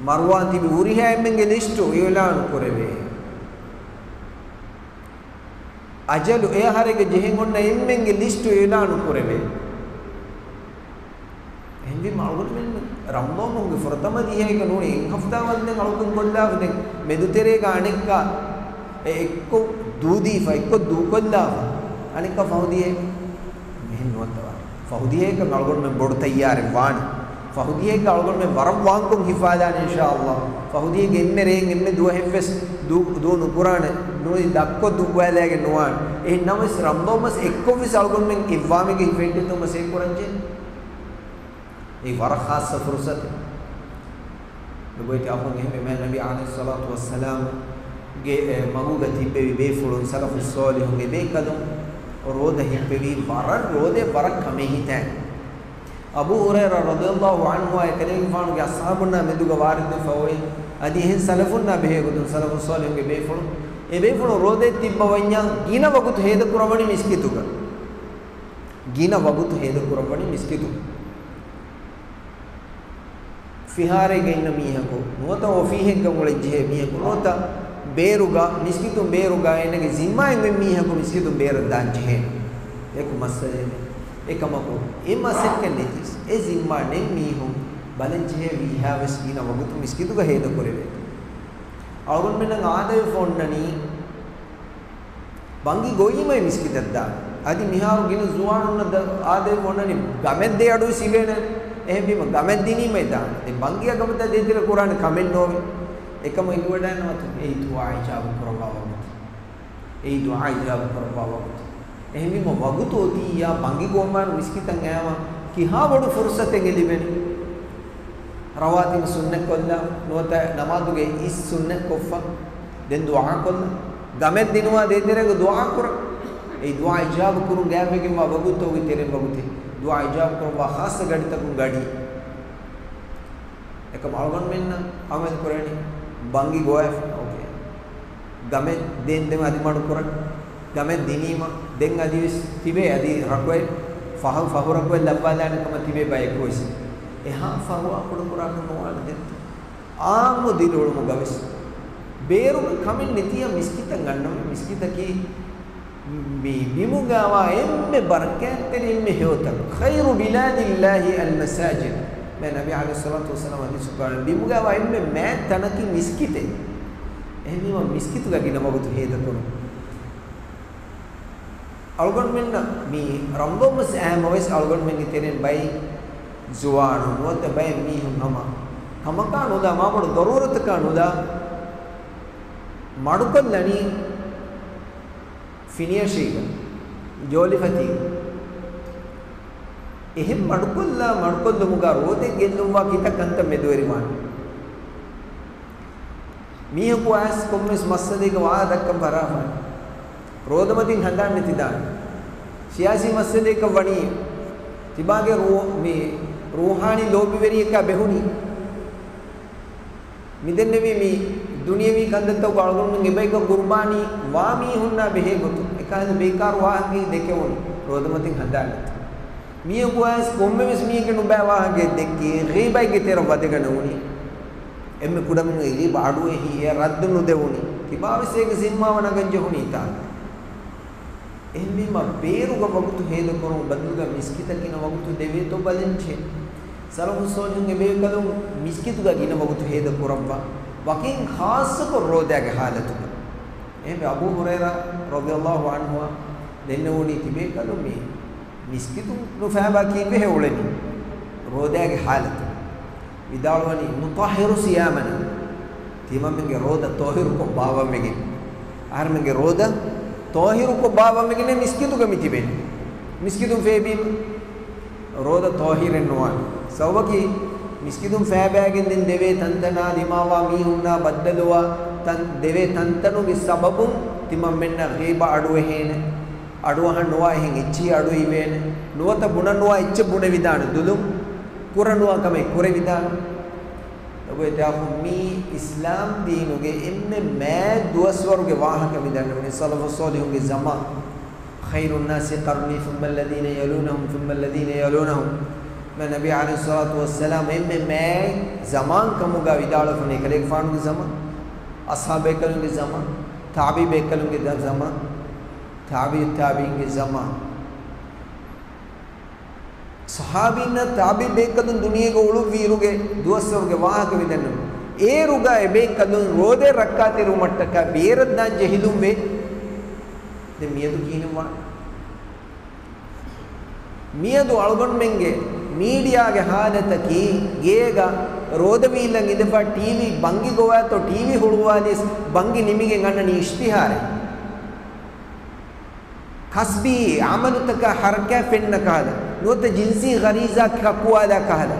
މަރުވާން ތިބި ހުރިހާ އެންމެންގެ ލިސްޓު އިޢުލާނު ކުރެވޭ. އަޖަލު އެއަހަރެއްގަ ޖެހެން އޮންނަ އެންމެންގެ ލިސްޓު އިޢުލާނު ކުރެވޭ. އެހެންވީމަ އަޅުގަނޑުމެން ރަމްޟާނުގެ ފުރަތަމަ ދިހައިގަ ނޫނީ އެއް ހަފްތާ ވަންދެން އަޅުކަން ކޮށްލާފަ ދެން މެދުތެރޭގަ އަނެއްކާ އެ އެއްކޮށް ދޫދީފަ، އެއްކޮށް ދޫކޮށްލާފަ އަނެއްކާ ފަހު ދިހައެއް. މިހެން ނުވަތަ ވާނެ. ފަހު ދިހައެއްކަން އަޅުގަނޑުމެން ބޮޑު ތައްޔާރެއް ވާނެ. ފަހު ދިހައެއްގަ އަޅުގަނޑުމެން ވަރަށް ވާންކޮށް ހިފާލާނެ އިންޝާﷲ. ފަހު ދިހައެއްގެ އެންމެ ރޭން އެންމެ ދުވަހެއްވެސް ދޫ، ދޫ ނުކުރާނެ. ނޫނީ ދަށްކޮށް ދުއްވާލާގެން ނުވާނެ. އެހެން ނަމަވެސް ރަމްޟާން މަސް އެއްކޮށްވެސް އަޅުގަނޑުމެން އެއްވާމީގެ ހިފެއްޓެއްތޯ މަސް އެއްކުރަންޖެހޭ. އެއީ ވަރަށް ޚާއްޞަ ފުރުޞަތެއް. ނުބޮއިތި އަހުން އެހެންވެ މާތް ނަބީ ޢަލައިހިއްޞަލާތު ވައްސަލާމްގެ، އެ، މަގުގަ ތިއްބެވި ބޭފުޅުން ސަލަފުއް ޞާލިޙުންގެ ބޭކަލުން ރޯދަ ހިއްޕެވީ ވަރަށް ރޯދަ ވަރަށް ކަމޭހިތާ. އަބޫ ހުރައިރާ ރަޟިޔަﷲ ޢަންހު އާއި ކަލޭގެފާނުގެ އަޞްޙާބުންނާ މެދުގަ ވާރިދުވެފަ އޮތް. އަދި އެހެން ސަލަފުންނާ ބެހޭ ގޮތުން ސަލަފުއް ޞާލިޙުންގެ ބޭފުޅުން، އެ ބޭފުޅުން ރޯދައަށް ތިއްބަވަންޏާ ގިނަ ވަގުތު ހޭދަކުރައްވަނީ މިސްކިތުގަ. ގިނަ ވަގުތު ހޭދަކުރައްވަނީ މިސްކިތު. ފިހާރައިގަ އިންނަ މީހަކު ނުވަތަ އޮފީހެއްގަ އުޅެންޖެހޭ މީހަކު ނުވަތަ ބޭރުގަ މިސްކިތުން ބޭރުގަ އޭނަގެ ޒިންމާއިން އޮތް މީހަކު މިސްކިތުން ބޭރަށް ދާންޖެހޭ. އެކު މައްސަލައެއް. އެކަމަކު އެ މަސައްކަތް ނެތިސް އެ ޒިންމާ ނެތް މީހުން ބަލަންޖެހޭ ވީހާވެސް ގިނަ ވަގުތު މިސްކިތުގަ ހޭދަކުރެވޭ. އަޅުގަނޑުމެންނަށް އާދަވެފަ އޮންނަނީ ބަންގި ގޮވީމައި މިސްކިތަށް ދާން. އަދި މިހާރު ގިނަ ޒުވާނުންނަށް ދަ، އާދަވެފަ އޮންނަނީ ގަމެއް ދޭ އަޑުވެސް އިވޭނެ. އެހެންވީމަ ގަމެއް ދިނީމައި ދާން. ދެން ބަންގިއާ ގަމުތާ ދޭތެރޭ ކުރާނެ ކަމެއް ނޯވޭ. އެކަމަށް އެނގިވަޑައިނަމަ އެއީ ދުޢާ އިޖާބަ ކުރައްވާ ވަގުތު. އެއީ ދުޢާ އިޖާބަ ކުރައްވާ ވަގުތު. އެހެންވީމަ ވަގުތު އޮތިއްޔާ ބަންގި ގޮވަމާ މިސްކިތަށް އައީމަ ކިހާ ބޮޑު ފުރުޞަތެއް ލިބެނީ. ރަވާތިބު ސުންނަތްކޮށްލާ، ނުވަތަ ނަމާދުގެ އިސް ސުންނަތްކޮށްފަ، ދެން ދުޢާކޮށްލާ، ގަމެއް ދިނުމާ ދޭތެރޭގަ ދުޢާކުރާ. އެއީ ދުޢާ އިޖާބަ ކުރުން ގާތްވެގެންވާ ވަގުތު އޮތް ތެރެއިން ވަގުތެއް. ދުޢާ އިޖާބަ ކުރައްވާ ޚާއްޞަ ގަޑިތަކުން ގަޑި. އެކަމަ އަޅުގަނޑުމެންނަށް އަމަލު ކުރަނީ ބަންގި ގޮވާފަ. އޯކޭ. ގަމެއް ދޭން ދެން އަދި މަޑުކުރަން. ގަމެއް ދިނީމަ ދެން އަދިވެސް ތިބޭ އަދި ރަކުއެއް ފަހު، ފަހު ރަކުއެއް ލައްވާލާނެ ކަމަށް ތިބޭ ބަޔަކުވެސް. އެހާ ފަހު އަކުޑަކުރާކަށް ނުވާނެ ދެން. އާއްމު ދިރިއުޅުމުގަވެސް ބޭރުގަ ކަމެއް ނެތިއްޔާ މިސްކިތަށް ގަންނަވަން. މިސްކިތަކީ މި ބިމުގަވާ އެންމެ ބަރަކާތްތެރި އެންމެ ހެޔޮތަން. خير بلاد الله المساجد. މާތް ނަބީ ޢަލައިހިއްޞަލާތު ވައްސަލާމް ޙަދީޘް ކުރާނެ ބިމުގަވާ އެންމެ މާތް ތަނަކީ މިސްކިތެއް. އެހެންވީމަ މިސްކިތުގަ ގިނަ ވަގުތު ހޭދަކުރުން. އަޅުގަނޑުމެންނަށް މި ރަމްޟާން މަސް އައީމަވެސް އަޅުގަނޑުމެންގެ ތެރެއިން ބައެއް ޒުވާނުން ނުވަތަ ބައެއް މީހުން ހަމަ ކަމަކާ ނުލާ، މާބޮޑު ޟަރޫރަތަކާ ނުލާ މަޑުކޮށްލަނީ ފިނިއަށީގަ، ޖޯލިފަތީގަ. އެހެން މަޑުކޮށްލާ، މަޑުކޮށްލުމުގަ ރޯދަ ގެއްލުންވާ ކިތައް ކަންތައް މެދުވެރިވާނެ. މީހަކު އައިސް ކޮންމެސް މައްސަލައެއްގަ ވާހަކަ ދައްކަން ފަށާފަ. ރޯދަމަތިން ހަނދާން ނެތިދާނެ. ސިޔާސީ މައްސަލައަކަށް ވަނީ، ތިބާގެ ރޫ، މި ރޫޙާނީ ލޯބިވެރިޔަކާ ބެހުނީ. މިދެންނެވީ މި ދުނިޔެވީ ކަންތައްތަކުގަ އަޅުގަނޑުމެން އެބައިކަން ޤުރުބާނީ ވާ މީހުންނާ ބެހޭ ގޮތުން. އެކަހަލަ ބޭކާރު ވާހަކައެއް ދެކެވުނު. ރޯދަމަތިން ހަނދާން ނެތި. މީހަކު އައިސް ކޮންމެވެސް މީހެއްގެ ނުބައި ވާހަކައެއް ދެއްކި، ޣީބައެއްގެ ތެރަށް ވަދެގަނެ ވުނީ. އެންމެ ކުޑަމިނުން އެ ޣީބަ އަޑުއެހި، އެ ރައްދު ނުދެވުނީ. ތިބާވެސް އޭގެ ޒިންމާވަ ނަގަން ޖެހުނީތާ. އެހެންވީމަ، ބޭރުގަ ވަގުތު ހޭދަކުރުމުގެ ބަދަލުގަ މިސްކިތަށް ގިނަ ވަގުތު ދެވޭތޯ ބަލަންޖެހޭ. ސަލަފުއް ޞާލިޙުންގެ ބޭކަލުން މިސްކިތުގަ ގިނަ ވަގުތު ހޭދަކުރައްވާ. ވަކިން ޚާއްޞަކޮށް ރޯދާގެ ޙާލަތުގަ. އެހެންވެ، އަބޫ ހުރައިރާ ރަޟިޔަﷲ ޢަންހުއަށް ދެންނެވުނީ ތިބޭކަލުން މި މިސްކިތުން ނުފާބާ ކީއްވެހޭ އުޅެނީ؟ ރޯދާގެ ޙާލަތު. ވިދާޅުވަނީ، ނުޠައްހިރު ޞިޔާމަނާ. ތިމަންމެންގެ ރޯދަ ޠާހިރުކޮށް ބާވަންވެގެން. އަހަރެމެންގެ ރޯދަ ޠާހިރުކޮށް ބާވަންވެގެން މިސްކިތުގަ މި ތިބެނީ. މިސްކިތުން ފޭބީމަ ރޯދަ ޠާހިރެއް ނުވާނެ. ސަބަބަކީ، މިސްކިތުން ފޭބާގެން ދެން ދެވޭ ތަންތަނާ ދިމާވާ މީހުންނާ ބައްދަލުވާ ތަން، ދެވޭ ތަންތަނުގެ ސަބަބުން ތިމަންމެންނަށް ޣީބަ އަޑުއެހޭނެ. އަޑުއަހަން ނުވާ އެހެން އެއްޗިހި އަޑު އިވޭނެ. ނުވަތަ ބުނަން ނުވާ އެއްޗެއް ބުނެވިދާނެ. ދުލުން ކުރަން ނުވާ ކަމެއް ކުރެވިދާނެ. ލޮބުވެތި އަޚުން، މީ އިސްލާމް ދީނުގެ އެންމެ މާތް ދުވަސްވަރުގެ ވާހަކަ މި ދަންނަވަނީ ސަލަފުއް ޞާލިޙުންގެ ޒަމާން. خير الناس قرني ثم الذين يلونهم ثم الذين يلونهم. މާތް ނަބީ ޢަލައިހިއްޞަލާތު ވައްސަލާމް އެންމެ މާތް ޒަމާން ކަމުގަ ވިދާޅުވެފަ އެކަލޭގެފާނުގެ ޒަމާން، އަޞްޙާބު ބޭކަލުންގެ ޒަމާން، ތާބިޢީ ބޭކަލުންގެ ދަ، ޒަމާން، ތާބިޢު ތާބިޢީންގެ ޒަމާން. ޞަޙާބީންނަށް ތާބިޢީ ބޭކަލުން ދުނިޔޭގަ އުޅުއްވިއިރުގެ ދުވަސްވަރުގެ ވާހަކަ މި ދަންނަވަނީ. އޭރުގަ އެބޭކަލުން ރޯދަ ރައްކާތެރިވުމަށްޓަކާ ބޭރަށް ދާން ޖެހިލުންވޭ. ދެން މިއަދު ކިހިނެއްވާނެ؟ މިއަދު އަޅުގަނޑުމެންގެ މީޑިއާގެ ހާލަތަކީ، ގޭގަ ރޯދަވީއްލަން އިނދެފަ ޓީވީ ބަންގި ގޮވާތޯ ޓީވީ ހުޅުވާލީސް ބަންގި ނިމިގެން އަންނަނީ އިޝްތިހާރެއް. ކަސްބީ ޢަމަލުތަކާ ޙަރަކާތް ފެންނަ ކަހަލަ، ނުވަތަ ޖިންސީ ޣަރީޒާ ކަކުވާލާ ކަހަލަ،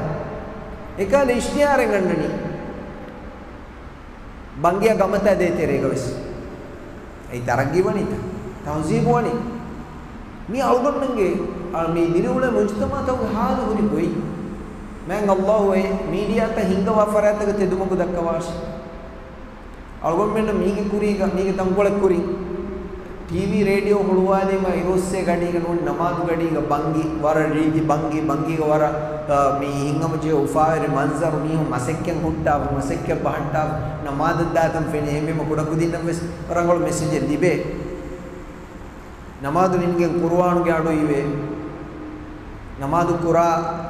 އެކަހަލަ އިޝްތިހާރެއް އަންނަނީ. ބަންގިއަށް ގަމަތާ ދޭތެރޭގަ ވެސް. އެއީ ތަރައްގީ ވަނީތަ؟ ތަހުޒީބު ވަނީ. މީ އަޅުގަނޑުމެންގެ، އަ، މި ދިރިއުޅޭ މުޖުތަމަޢުތަކުގެ ޙާލު ހުރި ގޮތް. މާތް ﷲ އެ މީޑިއާތައް ހިންގަވާ ފަރާތްތަކަށް ތެދުމަގު ދައްކަވާށި. އަޅުގަނޑުމެންނަށް މީގެ ކުރީގަ، މީގެ ތަންކޮޅެއް ކުރިން ޓީވީ ރޭޑިއޯ ހުޅުވާލީމަ އިރުއޮއްސޭ ގަޑީގަ ނޫން ނަމާދު ގަޑީގަ ބަންގި ވަރަށް ރީތި ބަންގި، ބަންގީގަ ވަރަށް، އަ، މި ހިނގަމުޖެހޭ އުފާވެރި މަންޒަރު، މީހުން މަސައްކަތް ހުއްޓާފަ، މަސައްކަތް ބަހައްޓާފަ، ނަމާދަށް ދާތަން ފެނޭ. އެހެންވީމަ ކުޑަކުދިންނަށް ވެސް ރަނގަޅު މެސެޖެއް ލިބޭ. ނަމާދު ނިމިގެން ޤުރުއާނުގެ އަޑު އިވޭ. ނަމާދު ކުރާ،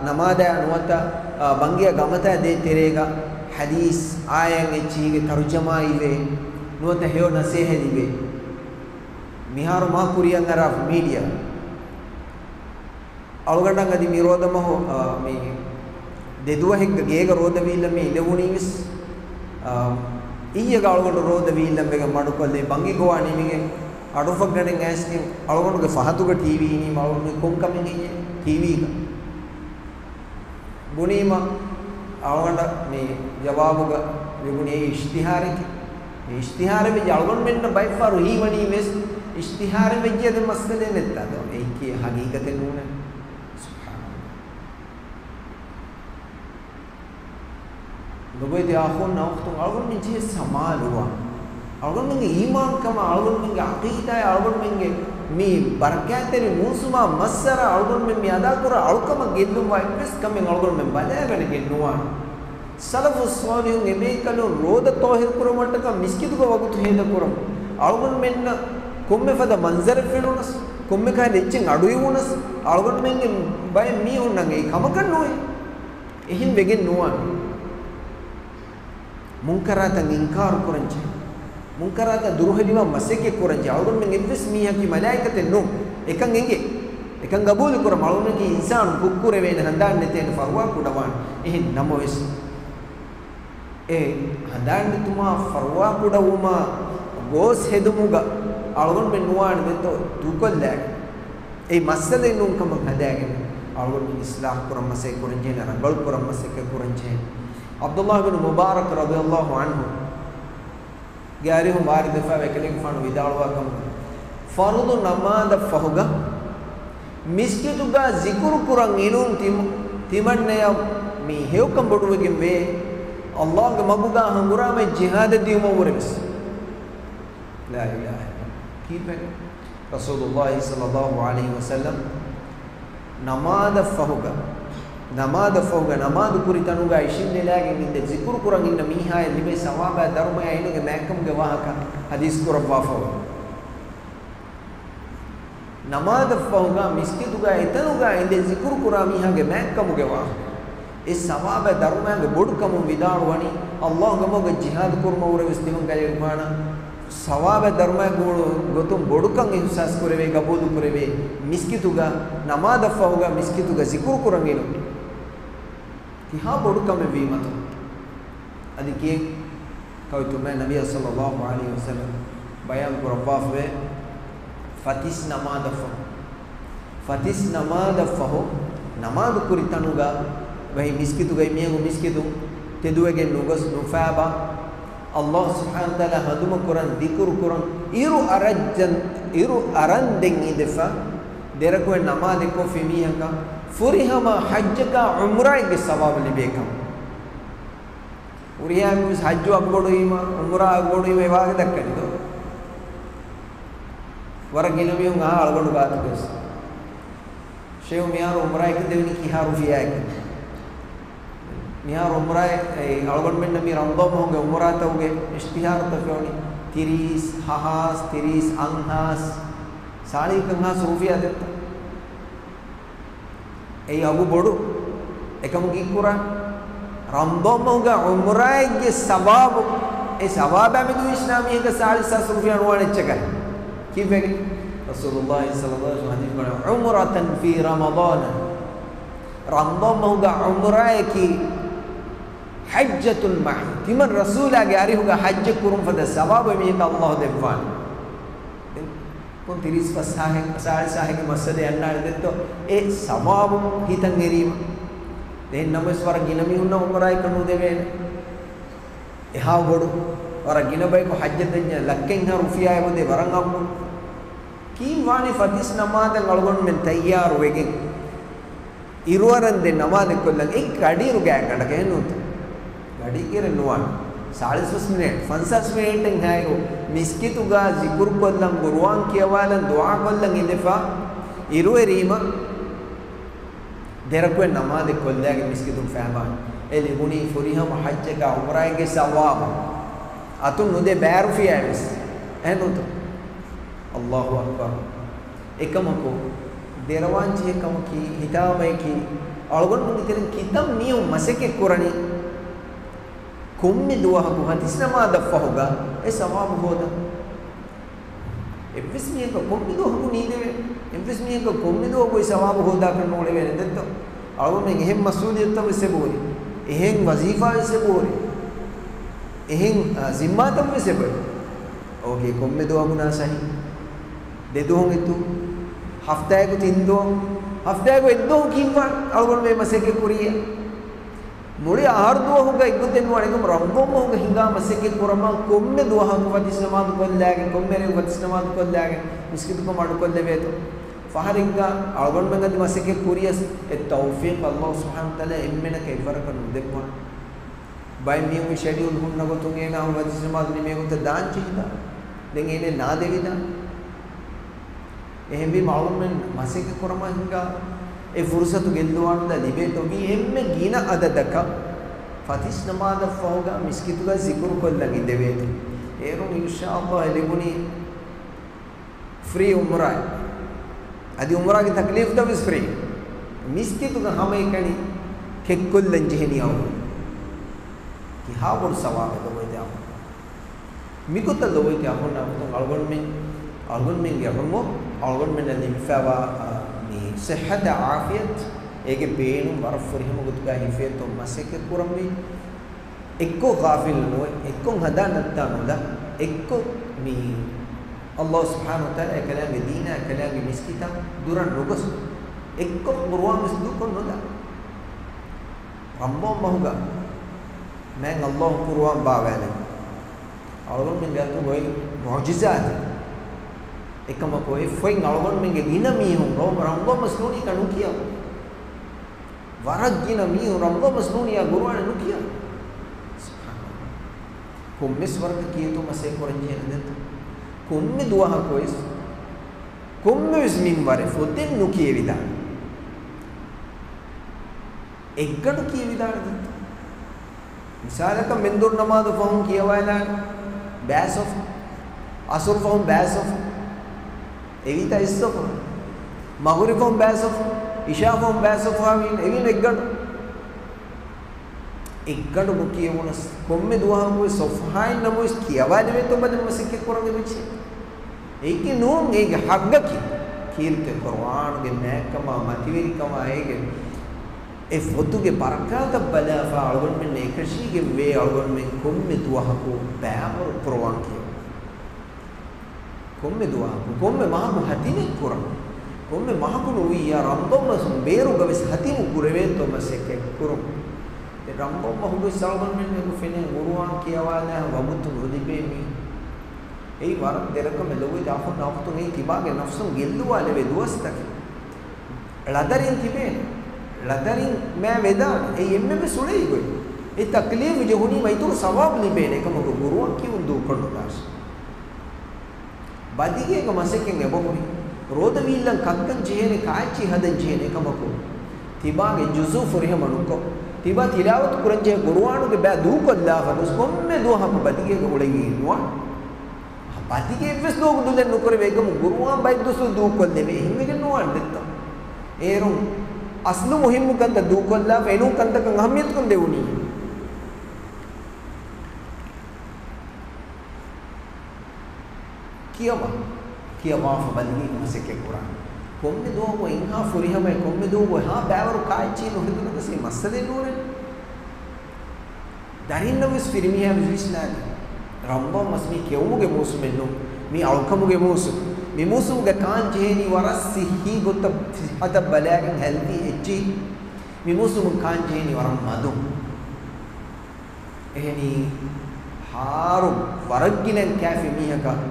ނަމާދާ ނުވަތަ، އާ، ބަންގިއަށް ގަމަތާ ދޭ ތެރޭގަ ޙަދީޘް އާޔަތް އެއްޗިހިގެ ތަރުޖަމާ އިވޭ. ނުވަތަ ހެޔޮ ނަސޭހަތް ލިބޭ. މިހާރު މާ ކުރިއަށް އަރާފަ މީޑިއާ. އަޅުގަނޑަށް އަދި މި ރޯދަމަހު، އާ، މި ދެ ދުވަހެއްގަ ގޭގަ ރޯދަވީއްލަ މި އިނދެވުނީވެސް، އާ، އިއްޔެގަ އަޅުގަނޑު ރޯދަވީއްލަން ވެގެން މަޑުކޮށްލީ ބަންގި ގޮވާ ނިމިގެން އަޑުއަހަން ގަޑިން އައިސްގެން އަޅުގަނޑުގެ ފަހަތުގަ ޓީވީ އިނީމަ އަޅުގަނޑު މި ކޮން ކަމެއް ހެއްޔޭ ޓީވީގަ؟ ބުނީމަ އަޅުގަނޑަށް މި ޖަވާބުގަ މި ބުނީ އެއީ އިޝްތިހާރެކޭ. މި އިޝްތިހާރެއް ވެއްޖެ އަޅުގަނޑުމެންނަށް ބައެއްފަހަރު ހީވަނީ ވެސް އިޝްތިހާރެއް ވެއްޖެ ދެން މައްސަލައެއް ނެތްތާ ދޯ؟ އެއީކީ ހަގީގަތެއް ނޫނޭ. ސުބްޙާނަﷲ. ލޮބުވެތި އަޚުންނާ އުޚްތުން، އަޅުގަނޑުމެން ޖެހޭ ސަމާލުވާން. އަޅުގަނޑުމެންގެ އީމާންކަމާ، އަޅުގަނޑުމެންގެ ޢަޤީދާއާ، އަޅުގަނޑުމެންގެ މި ބަރަކާތްތެރި މޫސުމާ މައްސަރާ، އަޅުގަނޑުމެން މި އަދާކުރާ އަޅުކަމަށް ގެއްލުންވާ އެއްވެސް ކަމެއް އަޅުގަނޑުމެން ބަލާގަނެގެން ނުވާނެ. ސަލަފުއް ޞާލިޙުން އެބޭކަލުން ރޯދަ ޠާހިރުކުރުމަށްޓަކާ މިސްކިތުގަ ވަގުތު ހޭދަކުރަމުން، އަޅުގަނޑުމެންނަށް ކޮންމެ ފަދަ މަންޒަރެއް ފެނުނަސް، ކޮންމެ ކަހަލަ އެއްޗެއް އަޑުއިވުނަސް، އަޅުގަނޑުމެންގެ ބައެއް މީހުންނަށް އެއީ ކަމަކަށް ނުވޭ. އެހެން ވެގެން ނުވާނެ. މުންކަރާތަށް އިންކާރު ކުރަންޖެހޭ. މުންކަރާތަށް ދުރުހެލިވާން މަސައްކަތް ކުރަންޖެހޭ. އަޅުގަނޑުމެން އެއްވެސް މީހަކީ މަލާއިކަތެއް ނޫން. އެކަން އެނގޭ. އެކަން ގަބޫލު ކުރަމުން. އަޅުގަނޑަކީ އިންސާނު، ކުށްކުރެވޭނެ، ހަނދާން ނެތޭނެ، ފަރުވާ ކުޑަވާނެ. އެހެން ނަމަވެސް، އެ ހަނދާން ނެތުމާ ފަރުވާ ކުޑަވުމާ ގޯސް ހެދުމުގަ އަޅުގަނޑުމެން ނުވާނެ ދެންތޯ ދޫކޮށްލާނެ. އެއީ މައްސަލައެއް ނޫން ކަމަށް ހަދާގެން އަޅުގަނޑުމެން އިޞްލާޙު ކުރަން މަސައްކަތް ކުރަންޖެހޭނެ، ރަނގަޅު ކުރަން މަސައްކަތް ކުރަންޖެހޭނެ. ޢަބްދުﷲ ބިން މުބާރަކް ރަޟިޔަﷲ ޢަންހު ގެ އަރިހުން ވާރިދުވެފައިވޭ ކަލޭގެފާނު ވިދާޅުވާ ކަމުގަ، ފަރުޟު ނަމާދަށް ފަހުގަ މިސްކިތުގަ ޒިކުރު ކުރަން އިނުން ތިމަ-، ތިމަންނަޔަށް މި ހެޔޮކަން ބޮޑުވެގެން ވޭ، ﷲ ގެ މަގުގަ ހަނގުރާމަ ޖިހާދަށް ދިޔުމަށްވުރެވެސް. ލާ އިލާހަ އިއްލަﷲ. ކީއްވެ؟ ރަސޫލުﷲ ޞައްލަﷲ ޢަލައިހި ވަސައްލަމް ނަމާދަށް ފަހުގަ، ނަމާދަށް ފަހުގަ ނަމާދު ކުރި ތަނުގަ އިށިންނެލާގެން އިނދެ ޒިކުރު ކުރަން އިންނަ މީހާޔަށް ލިބޭ ސަވާބާ ދަރުމަޔާ އިނުގެ މާތްކަމުގެ ވާހަކަ ޙަދީޘް ކުރައްވާފަވޭ. ނަމާދަށްފަހުގަ މިސްކިތުގަ އެތަނުގަ އިނދެ ޒިކުރު ކުރާ މީހާގެ މާތްކަމުގެ ވާހަކަ. އެ ސަވާބާ ދަރުމާގެ ބޮޑުކަމުން ވިދާޅުވަނީ، އައްލާހުގެ މަގުގަ ޖިހާދު ކުރުމަށް ވުރެވެސް ތިމަން ކަލޭގެފާނަށް ސަވާބާ ދަރުމާގެ ގޮތުން ބޮޑުކަން އިހުސާސް ކުރެވޭ، ގަބޫލު ކުރެވޭ، މިސްކިތުގަ ނަމާދަށްފަހުގަ މިސްކިތުގަ ޒިކުރު ކުރަން އިނުން. ކިހާ ބޮޑު ކަމެއް ވީމަތޯ؟ އަދި ކިޔެން ކައުތުމެ ނަބިއްޔާ ޞައްލައްލާހު ޢަލައިހި ވަސައްލަމަ ބަޔާން ކުރައްވާފަވޭ، ފަތިސް ނަމާދަށްފަހު، ފަތިސް ނަމާދަށްފަހު ނަމާދު ކުރި ތަނުގަ ވަހި މިސްކިތުގައި މިޔަގު މިސްކިތު ތެދުވެގެން ނުގޮސް ނުފާބާ، އައްލާހު ސުބްޙާނަހު ވަތަޢާލާ ހަނދުމަކުރަން ދިކުރު ކުރަން އިރު އަރައްޖަން، އިރު އަރަންދެން އިނދެފަ، ދެރަކުވެ ނަމާދެއްކޮށްފި މީހަކަށް ފުރިހަމަ ޙައްޖަކާ ޢުމްރާއެއްގެ ސަވާބު ލިބޭކަން. ހުރިހާ މީސް ޙައްޖު އަގުބޮޑުވީމަ، ޢުމްރާ އަގުބޮޑުވީމަ އެވާގެ ދައްކަނިދޯ؟ ވަރަށް ގިނަ މީހުން އަހާ އަޅުގަނޑު ގާތުގަވެސް. ޝޭހު މިހާރު ޢުމްރާއަކަށް ދެވެނީ ކިހާ ރުފިޔާއަކަށް؟ މިހާރު ޢުމްރާއެއް، އެ، އަޅުގަނޑުމެންނަށް މި ރަމަޟާން މަހުގެ ޢުމްރާތަކުގެ އިޝްތިހާރުތައް ފެނުނީ ތިރީސް ހަހާސް، ތިރީސް އަށްހާސް، ސާޅީސް އަށްހާސް ރުފިޔާ ދެއްތަ؟ އެއީ އަގު ބޮޑު. އެކަމަކު ކީއްކުރާ؟ ރަމަޟާން މަހުގަ ޢުމްރާއެއްގެ ސަވާބު، އެ ސަވާބާ މެދު ވިސްނާ މީހަކަށް ސާޅީސް ހާސް ރުފިޔާ ނުވާނެ އެއްޗަކަށް. ކީއްވެގެން؟ ރަސޫލުﷲ ޞައްލަﷲ ޢަލައިހި ވަސައްލަމަ، "عمرة في رمضان." ރަމަޟާން މަހުގަ ޢުމްރާއަކީ حجة معي. ތިމަން ރަސޫލާގެ އަރިހުގަ ޙައްޖެއް ކުރުން ފަދަ ސަވާބު އެމީހަކަށް އައްލާހު ދެއްވާނެ. ކޮން ތިރީސް ފަސް ހާހެއް، ސާޅީސް ހާހެއްގެ މައްސަލައެއް އަންނާނެ ދެއްތޯ؟ އެ ސަވާބު ހިތަށް އެރީމަ. އެހެން ނަމަވެސް ވަރަށް ގިނަ މީހުންނަށް ޢުމްރާއަކަށް ނުދެވޭނެ. އެހާ ބޮޑު، ވަރަށް ގިނަ ބަޔަކު ޙައްޖަށް ދަންޏާ ލައްކައެއްހާ ރުފިޔާ އެބަދޭ ވަރަށް އަގު. ކީއްވާނީ ފަތިސް ނަމާދަށް އަޅުގަނޑުމެން ތައްޔާރު ވެގެން އިރުއަރަންދެން ނަމާދެއްކޮށްލަން އެއް ގަޑިއިރުގައި ގަނޑަކަށް ނޫންތަ؟ ގަޑިއިރެއް ނުވާނެ. ސާޅީސް ފަސް މިނެޓް، ފަންސާސް މިނެޓެއްހާއިރު މިސްކިތުގަ ޒިކުރުކޮށްލަން، ޤުރުއާން ކިޔަވާލަން، ދުޢާކޮށްލަން އިނދެފަ އިރުއެރީމަ ދެރަކުވެ ނަމާދެއްކޮށްލާގެ މިސްކިތުން ފައިބާން. އެ ލިބުނީ ފުރިހަމަ ޙައްޖަކާ ޢުމްރާއެއްގެ ސަވާބު. އަތުން ނުދޭ ބައި ރުފިޔާއެއް ވެސް. އެހެންނޫންތަ؟ އައްލާހު އަކްބަރު. އެކަމަކު، ދެރަވާންޖެހޭ ކަމަކީ، ހިތާމަޔަކީ، އަޅުގަނޑުމެންގެ ތެރެއިން ކިތަން މީހުން މަސައްކަތް ކުރަނީ، ކޮންމެ ދުވަހަކު ފަތިސް ނަމާދަށް ފަހުގަ އެ ސަވާބު ހޯދަން. އެއްވެސް މީހަކަށް ކޮންމެ ދުވަހަކު ނީދެވޭ، އެއްވެސް މީހަކަށް ކޮންމެ ދުވަހަކު އެ ސަވާބު ހޯދާކަށް ނޫޅެވޭނެ ދެއްތޯ؟ އަޅުގަނޑުމެން އެހެން މަސްއޫލިއްޔަތުތައް ވެސް އެބަހުރި، އެހެން ވަޒީފާ ވެސް އެބަހުރި، އެހެން، އާ، ޒިންމާތައް ވެސް އެބަހުރި. އޯކޭ، ކޮންމެ ދުވަހަކު ނާ ސަހީ. ދެ ދުވަހު އެއްދުވަހު، ހަފްތާއަކު ތިން ދުވަހު، ހަފްތާއަކު އެއްދުވަހު ކީއްވާ އަޅުގަނޑު މި މަސައްކަތް ކުރިއްޔާ؟ މުޅި އަހަރު ދުވަހުގަ އެއްގޮތެއް ނުވާނެ. އެކަމަ ރަމަޟާން މަހުގަ ހިނގާ މަސައްކަތް ކުރަމާ ކޮންމެ ދުވަހަކު ފަތިސް ނަމާދު ކޮށްލާގެން، ކޮންމެ ރެއަކު ފަތިސް ނަމާދު ކޮށްލާގެން މިސްކިތުކަމަށް އަޑުކޮށްލެވޭތޯ؟ ފަހަރެއްގަ އަޅުގަނޑުމެން އަދި މަސައްކަތް ކުރިޔަސް އެ ތައުފީޤު އައްލާހު ސުބްޙާނަހު ވަތަޢާލާ އެންމެނަކަށް އެއްވަރަކަށް ނުދެއްވާނެ. ބައެއް މީހުން ޝެޑިއުލް ހުންނަ ގޮތުން އޭނާ ފަތިސް ނަމާދު ނިމޭ ގޮތަށް ދާން ޖެހިދާނެ. ދެން އޭނަ ނާދެވިދާނެ. އެހެންވީމަ އަޅުގަނޑުމެން މަސައްކަތް ކުރަމާ ހިނގާ އެ ފުރުސަތު ގެއްލުވާނުދާ ލިބޭތޯ ވީ އެންމެ ގިނަ އަދަދަކަށް ފަތިސް ނަމާދަށްފަހުގަ މިސްކިތުގަ ޒިކުރު ކޮށްލަން އިނދެވޭތޯ. އޭރުން އިންޝާﷲ ލިބުނީ ފްރީ އުމްރާ. އަދި އުމްރާގެ ތަކްލީފްތައް ވެސް ފްރީ. މިސްކިތުގަ ހަމައެކަނި ކެއްކޮށްލަން ޖެހެނީ އަޅުގަނޑު. ކިހާ ބޮޑު ސަވާބެއް ލޮބުވެތި އަޅުގަނޑު. މިގޮތަށް ލޮބުވެތި އަޚުންނާ އުޚްތުން، އަޅުގަނޑުމެން، އަޅުގަނޑުމެންގެ ޢުމުރު، އަޅުގަނޑުމެންނަށް ލިބިފައިވާ، އާ، މި ޞިއްޙަތާ ޢާފިޔަތު، އޭގެ ބޭނުން ވަރަށް ފުރިހަމަ ގޮތުގައި ހިފޭތޯ މަސައްކަތް ކުރަންވީ. އެއްކޮށް ޣާފިލު ނުވެ، އެއްކޮށް ހަނދާން ނައްތާ ނުލާ، އެއްކޮށް މި ﷲ ސުބްޙާނަހޫ ވަތަޢާލާ އެކަލާނގެ ދީނާ، އެކަލާނގެ މިސްކިތާ ދުރަށް ނުގޮސް، އެއްކޮށް ޤުރުއާން ވެސް ދޫކޮށް ނުލާ. ރަމަޟާން މަހުގަ މާތް ﷲ ޤުރުއާން ބާވާލެއްވި. އަޅުގަނޑުމެންގެ އަތުގައި މުޢުޖިޒާތެއް. އެކަމަކު އެ ފޮތް އަޅުގަނޑުމެންގެ ގިނަ މީހުން ރަމަ-، ރަމަޟާން މަސް ނޫނީ ކަން ނުކިޔަވާ. ވަރަށް ގިނަ މީހުން ރަމަޟާން މަސް ނޫނީ އާ ޤުރުއާނެއް ނުކިޔަވާ. ސުބްޙާނަﷲ. ކޮންމެސް ވަރަކަށް ކިޔޭތޯ މަސައްކަތް ކުރަން ޖެހޭނެ ދެއްތޯ. ކޮންމެ ދުވަހަކުވެސް، ކޮންމެވެސް މިންވަރެއް ފޮތެއް ނުކިޔެވިދާނެ. އެއްގަނޑު ކިޔެވިދާނެ ދެއްތޯ. މިސާލަކަށް މެންދުރު ނަމާދު ފަހުން ކިޔަވާލާނެ ބައެއް ޞަފު، ޢަޞުރު ފަހުން ބައެއް ޞަފު، އެވީތާ އިސް ޞަފު. މަޣުރިބް ފަހުން ބައި ސޮފް، އިޝާ ފަހުން ބައި ސޮފް ހާވީން އެވީން އެއްގަނޑު. އެއްގަނޑު ނުކިޔެވުނަސް، ކޮންމެ ދުވަހަކުވެސް ސޮފްހާއިން ނަމަވެސް ކިޔަވާލެވޭތޯ ބަލަން މަސައްކަތް ކުރަން އެބަޖެހޭ. އެއީކީ ނޫން، އޭގެ ހައްގަކީ. ކީރިތި ޤުރުއާނުގެ މާތްކަމާ، މަތިވެރިކަމާ، އޭގެ އެ ފޮތުގެ ބަރަކާތަށް ބަލާފަ އަޅުގަނޑުމެން އެކަށީގެންވޭ އަޅުގަނޑުމެން ކޮންމެ ދުވަހަކު ބައިވަރު ޤުރުއާން ކިޔަން. ކޮންމެ ދުވަހަކު، ކޮންމެ މަހަކު ހަތިމެއް ކުރަން. ކޮންމެ މަހަކު ނުވިއްޔާ ރަމަޟާން މަސް ބޭރުގަވެސް ހަތިމު ކުރެވޭތޯ މަސައްކަތް ކުރުން. އެ ރަމަޟާން މަހުގަވެސް އަޅުގަނޑުމެން އެބަ ފެނޭ ޤުރުއާން ކިޔަވާލާ ވަގުތު ނުލިބޭ މީ. އެއީ ވަރަށް ދެރަކަމެއް ލޮބުވެތި އަޚުންނާ އުޚްތުން، އެއީ ތިބާގެ ނަފްސުން ގެއްލުވާލެވޭ ދުވަސްތަކެއް. ޅަދަރިން ތިބޭނެ. ޅަދަރިން މާ ވެދާނެ. އެއީ އެންމެންވެސް އުޅޭ ގޮތް. އެ ތަކްލީފު ޖެހުނީމަ އިތުރު ސަވާބު ލިބޭނެ އެކަމަކު ޤުރުއާން ކިޔުން ދޫކޮށްނުދާށި. ބަދިގޭގަ މަސައްކަތް އެބަހުރި. ރޯދަ ވީއްލަން ކައްކަން ޖެހޭނެ، ކާއެއްޗިހި ހަދަން ޖެހޭނެ އެކަމަކު، ތިބާގެ ޖުޒޫ ފުރިހަމަ ނުކޮށް، ތިބާ ތިލާވަތު ކުރަންޖެހޭ ޤުރުއާނުގެ ބައި ދޫކޮށްލާފަ ނުވެސް ކޮންމެ ދުވަހަކު ބަދިގޭގަ އުޅެނީ ނުވާނެ. ބަދިގެ އެއްވެސް ދުވަހަކު ދުލެއް ނުކުރެވޭ އެކަމު ޤުރުއާން ބައެއް ދުވަސް ދޫކޮށްލެވޭ. އެހެންވެގެން ނުވާނެ ދެއްތޯ. އޭރުން އަސްލު މުހިއްމު ކަންތައް ދޫކޮށްލާފަ އެނޫން ކަންތަކަށް އަހައްމިޔަތުކަން ދެވުނީ. ކިޔަވާ. ކިޔަވާފަ ބަލިގެން މަސައްކަތް ކުރާ. ކޮންމެ ދުވަހަކު އެންހާ ފުރިހަމައެއް، ކޮންމެ ދުވަހަކު އެހާ ބައިވަރު ކާއެއްޗިހި ނުހެދުނަކަސް މައްސަލައެއް ނޫނޭ. ދަރިންނަށް ވެސް ފިރިމީހާ ވިސްނާލި. ރަމަޟާން މަސް މީ ކެއުމުގެ މޫސުމެއް ނޫން. މީ އަޅުކަމުގެ މޫސުމް. މި މޫސުމުގަ ކާން ޖެހޭނީ ވަރަށް ސިއްހީ ގޮތަށް ސިއްހަތަށް ބަލާގެން ހެލްދީ އެއްޗިހި. މި މޫސުމުން ކާން ޖެހޭނީ ވަރަށް މަދު. އެހެނީ، ހާރު ވަރަށް ގިނައިން ކާފި މީހަކަށް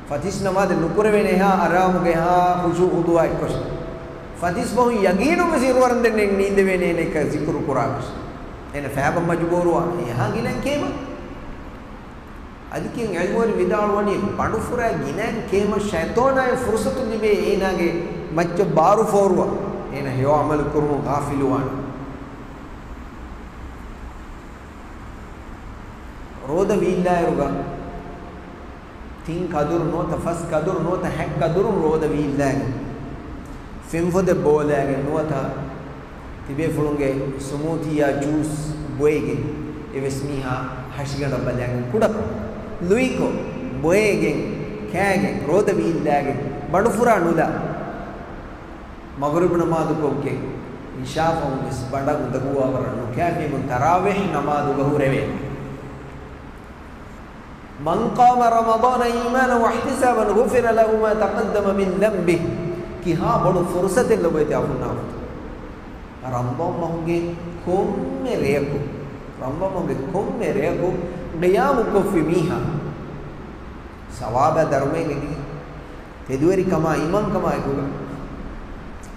ފަތިސް ނަމާދެއް ނުކުރެވޭނެ، އެހާ އަރާމުގަ އެހާ ޚުޝޫޢު ޚުޟޫޢަށް އެއްކޮށް. ފަތިސް ފަހުން ޔަގީނުން ވެސް އިރުއަރަން ދެންނެވި ނީނދެވޭނެ އޭނަ އެކަށް ޒިކުރު ކުރާކަށް. އޭނަ ފައިބަށް މަޖުބޫރުވާ އެހާ ގިނައިން ކޭމަ. އަދި ކިޔަން އިލްމުވެރިން ވިދާޅުވަނީ، ބަނޑުފުރާ ގިނައިން ކޭމަ ޝައިޠާނާއި ފުރުޞަތު ލިބޭ އޭނާގެ މައްޗަށް ބާރު ފޯރުވާ، އޭނާ ހެޔޮ ޢަމަލު ކުރުމުން ޣާފިލުވާނެ. ރޯދަ ވީއްލާއިރުގަ ތިން ކަދުރު ނުވަތަ ފަސް ކަދުރު ނުވަތަ ހަތް ކަދުރުން ރޯދަ ވީއްލާގެން، ފެންފޮދެއް ބޯލާގެން ނުވަތަ ތިބޭފުޅުންގެ ސުމޫތީއާ ޖޫސް ބޮއެގެން، އެވެސް މީހާ ހަށިގަނޑަށް ބަލާގެން ކުޑަކޮށް، ލުއިކޮށް، ބޮއެގެން، ކާގެން، ރޯދަ ވީއްލާގެން، ބަނޑުފުރާ ނުލާ، މަޣުރިބު ނަމާދު ކޮށްގެން، އިޝާ ފަހުން ވެސް ބަނޑަށް އުނދަގޫވާވަރަށް ނުކާފިވުން ތަރާވީޙް ނަމާދުގަ ހުރެވޭ. من قام رمضان إيمانا واحتسابا غفر له ما تقدم من ذنبه. ކިހާ ބޮޑު ފުރުޞަތެއް ލޮބުވެތި އަޚުންނާ އުޚްތުން. ރަމަޟާން މަހުގެ ކޮންމެ ރެޔަކު، ރަމަޟާން މަހުގެ ކޮންމެ ރެޔަކު ޤިޔާމު ކޮށްފި މީހާ ސަވާބާ ދަރުމައެއް ގެންދިޔަ. ތެދުވެރިކަމާ އީމާންކަމާ އެކުގަ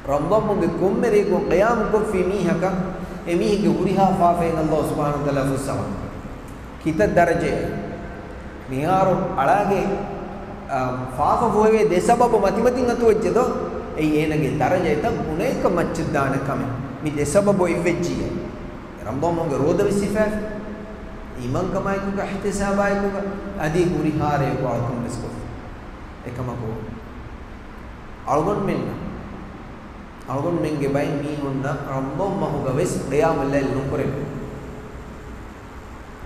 ރަމަޟާން މަހުގެ ކޮންމެ ރެޔަކު ޤިޔާމު ކޮށްފި މީހަކަށް އެމީހެއްގެ ހުރިހާ ފާފައިން ﷲ ސުބްޙާނަހޫ ވަތަޢާލާ ފުއްސަވާ. ކިތައް ދަރަޖައެއް؟ މިހާރު އަޅާގެ، އާ، ފާފަ ފޮހެވޭ ދެ ސަބަބު މަތިމަތިން އަތުވެއްޖެ ދޯ؟ އެއީ އޭނަގެ ދަރަޖަ އެތައް ގުނައަކަށް މައްޗަށް ދާނެ ކަމެއް. މި ދެ ސަބަބު އެއްވެއްޖިއްޔާ. ރަމަޟާން މަހުގެ ރޯދަ ވެސް ހިފާފި. އީމާންކަމާއެކުގަ، އިޙްތިސާބާއެކުގަ، އަދި ހުރިހާ ރެޔަކު އަޅުކަން ވެސް ކޮށްފި. އެކަމަކު، އަޅުގަނޑުމެންނަށް، އަޅުގަނޑުމެންގެ ބައެއް މީހުންނަށް ރަމަޟާން މަހުގަ ވެސް ޤިޔާމުއްލައިލް ނުކުރެވޭ.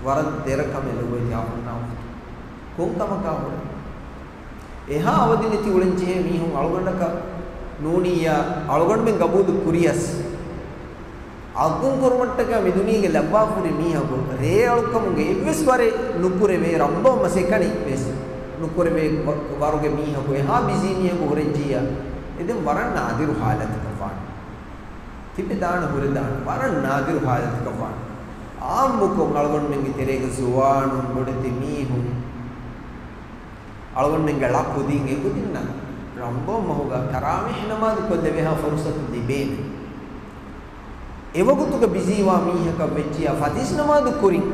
ވަރަށް ދެރަ ކަމެއް ލޮބުވެތި އަޚުންނާ އުޚްތުން. ކޮން ކަމަކާ ހުރެ؟ އެހާ އަވަދި ނެތި އުޅެންޖެހޭ މީހުން އަޅުގަނޑަކަށް ނޫނިއްޔާ އަޅުގަނޑުމެން ގަބޫލު ކުރިޔަސް، އަޅުކަން ކުރުމަށްޓަކާ މި ދުނިޔޭގަ ލައްވާފަ ހުރި މީހަކު ރޭ އަޅުކަމުގެ އެއްވެސް ވަރެއް ނުކުރެވޭ، ރަމަޟާން މަސް އެކަނި ވެސް ނުކުރެވޭ ވަ-، ވަރުގެ މީހަކު، އެހާ ބިޒީ މީހަކު ހުރެއްޖިއްޔާ، އެ ދެން ވަރަށް ނާދިރު ޙާލަތަކަށް ވާނެ. ތިބެދާނެ ހުރެދާނެ ވަރަށް ނާދިރު ޙާލަތަކަށް ވާނެ. ޢާއްމުކޮށް އަޅުގަނޑުމެންގެ ތެރޭގަ ޒުވާނުން، ބޮޑެތި މީހުން، އަޅުގަނޑުމެންގެ ޅަ ކުދިން އެކުދިންނަށް ރަމަޟާން މަހުގަ ތަރާވީޙް ނަމާދު ކޮށްލެވޭހާ ފުރުޞަތު ލިބޭނެ. އެވަގުތުގަ ބިޒީވާ މީހަކަށް ވެއްޖިއްޔާ ފަތިސް ނަމާދު ކުރިން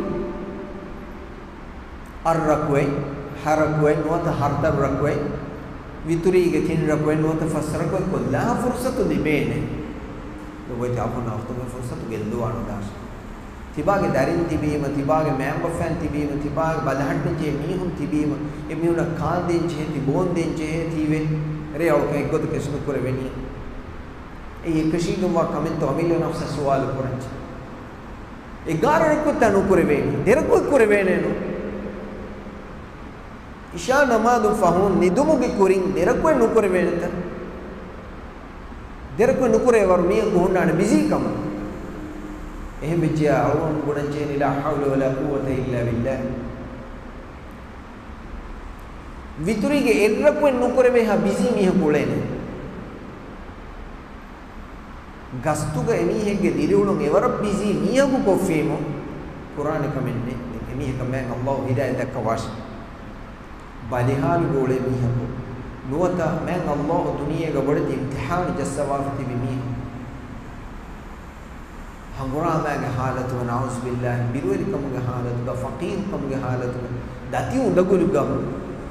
އަށް ރަކުޢަތް، ހަ ރަކުޢަތް ނުވަތަ ހަތަރު ރަކުޢަތް، ވިތުރީގެ ތިން ރަކުޢަތް ނުވަތަ ފަސް ރަކުޢަތް ކޮށްލާ ފުރުޞަތު ލިބޭނެ. ލޮބުވެތި އަޚުންނާ އުޚްތުން ފުރުޞަތު ގެއްލުވާނުދާށޭ. ތިބާގެ ދަރިން ތިބީމަ، ތިބާގެ މައިންބަފައިން ތިބީމަ، ތިބާގެ ބަލަހައްޓަންޖެހޭ މީހުން ތިބީމަ، އެމީހުންނަށް ކާންދޭންޖެހޭ، ތި ބޯންދޭންޖެހޭ، ތީވެ ރޭ އަޅުކަން އެއްގޮތަކަށް ނުކުރެވެނީ. އެއީ އެކަށީގެންވާ ކަމެއްތޯ؟ އަމިއްލަ ނަފްސަށް ސުވާލު ކުރަންޖެ. އެގާރަ ރަކުއްތާ ނުކުރެވޭނީ؟ ދެރަކުއެއް ކުރެވޭނެނު. އިޝާ ނަމާދު ފަހުން ނިދުމުގެ ކުރިން ދެރަކުއެއް ނުކުރެވޭނެތަ؟ ދެރަކު ނުކުރޭ ވަރު މީހަކު ހުންނާނެ ބިޒީ ކަމަށް. އެހެން ވެއްޖެޔާ އަޅުގަނޑު ބުނަންޖެހޭނީ لا حول ولا قوة إلا بالله. ވިތުރީގެ އެއްރަކުއެއް ނުކުރެވޭހާ ބިޒީ މީހަކު އުޅޭނެ. ގަސްތުގަ އެމީހެއްގެ ދިރިއުޅުން އެވަރަށް ބިޒީ މީހަކު ކޮށްފީމު ކުރާނެ ކަމެއް ނެތް. އެމީހަކަށް މާތް ﷲ ހިދާޔަތް ދައްކަވާށި. ބަލިހާލުގަ އުޅޭ މީހަކު ނުވަތަ މާތް ﷲ ދުނިޔޭގަ ބޮޑެތި އިމްތިޙާނު ޖައްސަވާފަ ތިބި މީހަކު. ހަނގުރާމައިގެ ޙާލަތުގަ، نعوذ بالله، ބިރުވެރިކަމުގެ ޙާލަތުގަ، ފަޤީރުކަމުގެ ޙާލަތުގަ، ދަތި އުނދަގުލުގަ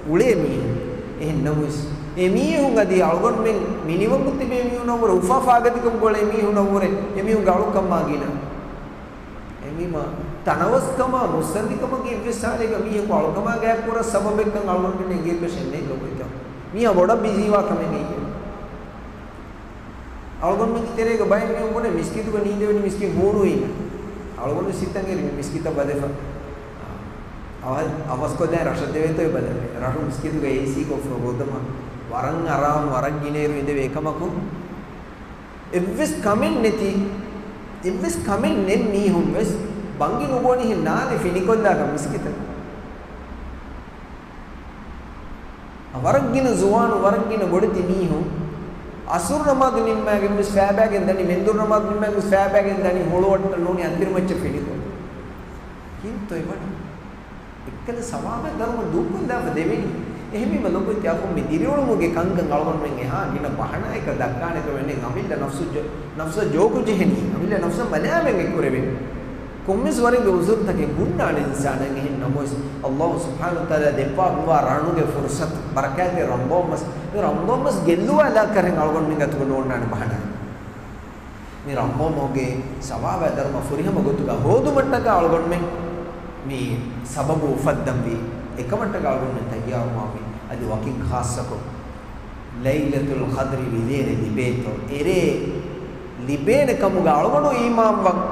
އުޅޭ މީހުން. އެހެން ނަމަވެސް، އެ މީހުން އަދި އަޅުގަނޑުމެން މިނިވަންކޮށް ތިބޭ މީހުންނަށްވުރެ، އުފާ ފާގަތިކަމުގަ އުޅޭ މީހުންނަށްވުރެ، އެމީހުންގެ އަޅުކަމާ ގިނަ. އެމީމާ ތަނަވަސްކަމާ، މުއްސަނދިކަމަކީ އެއްވެސް ހާލެއްގަ މީހަކު އަޅުކަމާ ގާތްކުރާ ސަބަބެއްކަން އަޅުގަނޑުމެން އެނގޭކަށެއް ނެތް ލޮބުވެތި. މީހާ ބޮޑަށް ބިޒީވާ ކަމެއް އެއީ. އަޅުގަނޑުމެންގެ ތެރޭގަ ބައެއް މީހުން ބުނޭ މިސްކިތުގަ ނީނދެވެނީ މިސްކިތް ހޫނުވީނަ. އަޅުގަނޑު ސިތަން އެރި މި މިސްކިތަށް ބަލެފަ. އަވަ-، އަވަސްކޮށްލާ ރަށަށް ދެވޭތޯ ބަލަން. ރަށު މިސްކިތުގަ އޭސީ ކޮށްފަ ގޮތަމަ ވަރަށް އަރާމު، ވަރަށް ގިނައިރު އިނދެވޭ. އެކަމަކު އެއްވެސް ކަމެއް ނެތި، އެއްވެސް ކަމެއް ނެތް މީހުން ވެސް ބަނގި ނުބޮނިހެން ނާދެ ފިނިކޮށްލާކަށް މިސްކިތަށް. ވަރަށް ގިނަ ޒުވާނު، ވަރަށް ގިނަ ބޮޑެތި މީހުން އަސުރު ނަމާދު ނިންމާގެން ވެސް ފައިބައިގެން ދަނީ، މެންދުރު ނަމާދު ނިންމާގެން ވެސް ފައިބައިގެން ދަނީ ހުޅުވައްޓަށް ނޫނީ އަތިރިމައްޗަށް ފިނިކޮށް. ކީއްތޯ އެވަނީ؟ އެއްކަލަ ސަވާބާ ދަރުމަ ދޫކޮށްލާފަ ދެވެނީ. އެހެންވީމަ ލޮބުވެތި އަޚުން، މި ދިރިއުޅުމުގެ ކަންކަން އަޅުގަނޑުމެން އެހާ ގިނަ ބަހަނާއަކަށް ދައްކާނެ ކަމެއް ނެތް. އަމިއްލަ ނަފްސު ޖޯ-، ނަފްސަށް ޖޯކު ޖެހެނީ. އަމިއްލަ ނަފްސަށް މަލާމެން އެއްކުރެވެނީ. ކޮންމެސް ވަރެއްގެ އުޒުރުތަކެއް ހުންނާނެ އިންސާނަށް. އެހެން ނަމަވެސް، ﷲ ސުބްޙާނަހޫ ވަތަޢާލާ ދެއްވާ މިވާ ރަނުގެ ފުރުޞަތު، ބަރަކާތްތެރި ރަމަޟާން މަސް، މި ރަމަޟާން މަސް ގެއްލުވާލާ ކަރެން އަޅުގަނޑުމެން އަތުގަ ނޯންނާނެ ބަހަނާ. މި ރަމަޟާން މަހުގެ ސަވާބާ ދަރުމަ ފުރިހަމަ ގޮތުގަ ހޯދުމަށްޓަކާ އަޅުގަނޑުމެން މި ސަބަބު އުފައްދަންވީ. އެކަމަށްޓަކާ އަޅުގަނޑުމެން ތައްޔާރުވާންވީ. އަދި ވަކިން ޚާއްޞަކޮށް، ލައިލަތުލް ޤަދްރި ވިލޭރޭ ލިބޭތޯ؟ އެރޭ ލިބޭނެ ކަމުގަ އަޅުގަނޑު އީމާންވަން.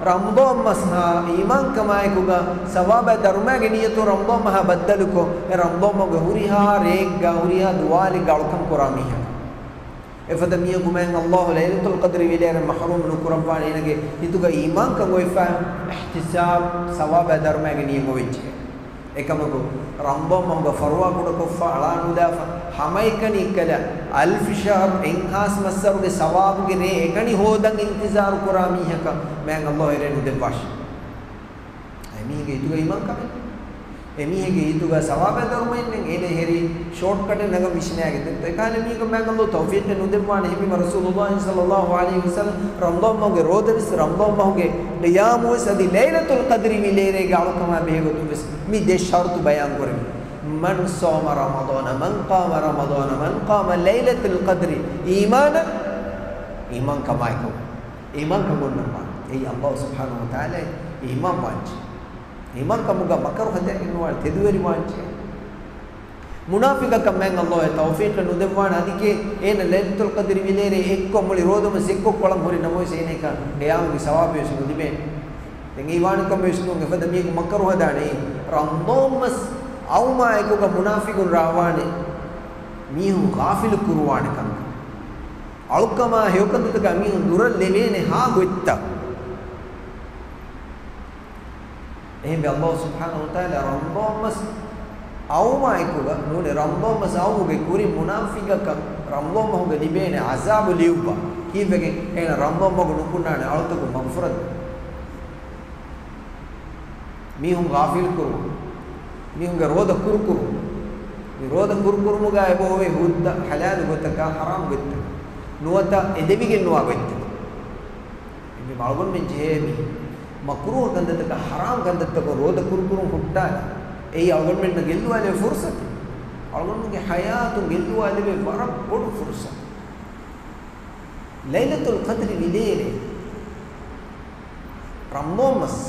ރަމަޟާން މަސް ހާ އީމާންކަމާއެކުގަ ސަވާބާ ދަރުމައިގެ ނިޔަތުން ރަމަޟާން މަހާ ބައްދަލުކޮށް، އެ ރަމަޟާން މަހުގެ ހުރިހާ ރެއެއްގަ ހުރިހާ ދުވާލެއްގަ އަޅުކަން ކުރާ މީހަކު. އެފަދަ މީހަކު މާތް ﷲ ލައިލަތުލް ޤަދްރި ވިލޭރެއް މަޙްރޫމް ނުކުރައްވާނެ. އޭނަގެ ހިތުގަ އީމާންކަން އޮތްފަ، އިޙްތިސާބް ސަވާބާ ދަރުމައިގެ ނިޔަތް އޮވެއްޖެ. އެކަމަކު، ރަމަޟާން މަހުގަ ފަރުވާ ކުޑަކޮށްފަ އަޅާނުލާފަ، ހަމައެކަނި އެއްކަލަ، އަލްފި ޝަހްރު، އެއްހާސް މައްސަރުގެ ސަވާބުގެ ރޭ އެކަނި ހޯދަން އިންތިޒާރު ކުރާ މީހަކަށް މާތް ﷲ އެރޭ ނުދެއްވާށި. އެމީހެއްގެ ހިތުގަ އީމާންކަމެއް، އެމީހެއްގެ ހިތުގަ ސަވާބާ ދަރުމައެއް ނެތް. އޭނަ ހެރީ ޝޯޓްކަޓެއް ނަގަން ވިށިނައިގެން ދެން އެކާލަ މީހަކަށް މާތް ﷲ ތައުފީޤެއް ނުދެއްވާނެ. އެހެންވީމަ ރަސޫލުﷲ ޞައްލަﷲ ޢަލައިހި ވަސައްލަމް ރަމަޟާން މަހުގެ ރޯދަ ވެސް، ރަމަޟާން މަހުގެ ޤިޔާމު ވެސް، އަދި ލައިލަތުލް ޤަދްރި ވިލޭރޭގެ އަޅުކަމާ ބެހޭގޮތުން ވެސް މި ދެ ޝަރުޠު ބަޔާން ކުރެވި. من صام رمضان، من قام رمضان، من قام ليلة القدر إيمانا، އީމާންކަމާއެކު. އީމާންކަން އޮންނަންވާނެ. އެއީ ﷲ ސުބްޙާނަހޫ ވަތަޢާލާ އީމާންވާންޖެ. އީމާންކަމުގަ މަކަރު ހަދައިގެންވާނެ، ތެދުވެރިވާންޖެ. މުނާފިޤަކަށް މާތް ﷲ އެ ތައުފީޤެއް ނުދެއްވާނެ. އަދި އޭނަ ލައިލަތުލް ޤަދްރި ވިލޭރޭ އެއްކޮށް މުޅި ރޯދަމަސް އެއްކޮށް ކޮޅަން ހުރި ނަމަވެސް އޭނައަކަށް ޤިޔާމުގެ ސަވާބެއް ވެސް ނުލިބޭނެ. ދެން އެއީ ވާނެ ކަމެއް ވެސް ނޫން. އެފަދަ މީހަކު މަކަރު ހަދާނެ. ރަމަޟާން މަސް އައުމާ އެކުގަ މުނާފިޤުން ރާވާނެ. މީހުން ޣާފިލު ކުރުވާނެ ކަންކަން. އަޅުކަމާ ހެޔޮކަންތަކާ މީހުން ދުރަށް ލެވޭނެ ހާ ގޮތްތައް. އެހެންވެ، ﷲ ސުބްޙާނަހޫ ވަތަޢާލާ ރަމަޟާން މަސް އައުމާ އެކުގަ ނޫނީ، ރަމަޟާން މަސް އައުމުގެ ކުރިން މުނާފިޤަކަށް ރަމަޟާން މަހުގަ ލިބޭނެ ޢަޒާބު ލިޔުއްވާ. ކީއްވެގެން؟ އޭނަ ރަމަޟާން މަހު ނުކުންނާނެ އަޅުތަކުން މަޣުފުރަތު. މީހުން ޣާފިލް ކުރުން، މީހުންގެ ރޯދަ ކުރުކުރުން، މި ރޯދަ ކުރުކުރުމުގަ އެބަ އޮވޭ ހުއްދަ ޙަލާލު ގޮތަކާ ޙަރާމް ގޮތަކާ ނުވަތަ އެދެވިގެން ނުވާ ގޮތްތަކާ. އެންމެ އަޅުގަނޑުމެން ޖެހޭ މި މަކްރޫހު ކަންތައްތަކާ ޙަރާމް ކަންތައްތަކުން ރޯދަ ކުރުކުރުން ހުއްޓާލަން. އެއީ އަޅުގަނޑުމެންނަށް ގެއްލުވާލެވޭ ފުރުޞަތެއް. އަޅުގަނޑުމެންގެ ޙަޔާތުން ގެއްލުވާލެވޭ ވަރަށް ބޮޑު ފުރުޞަތެއް. ލައިލަތުލް ޤަދްރި ވިލޭރޭ ރަމަޟާން މަސް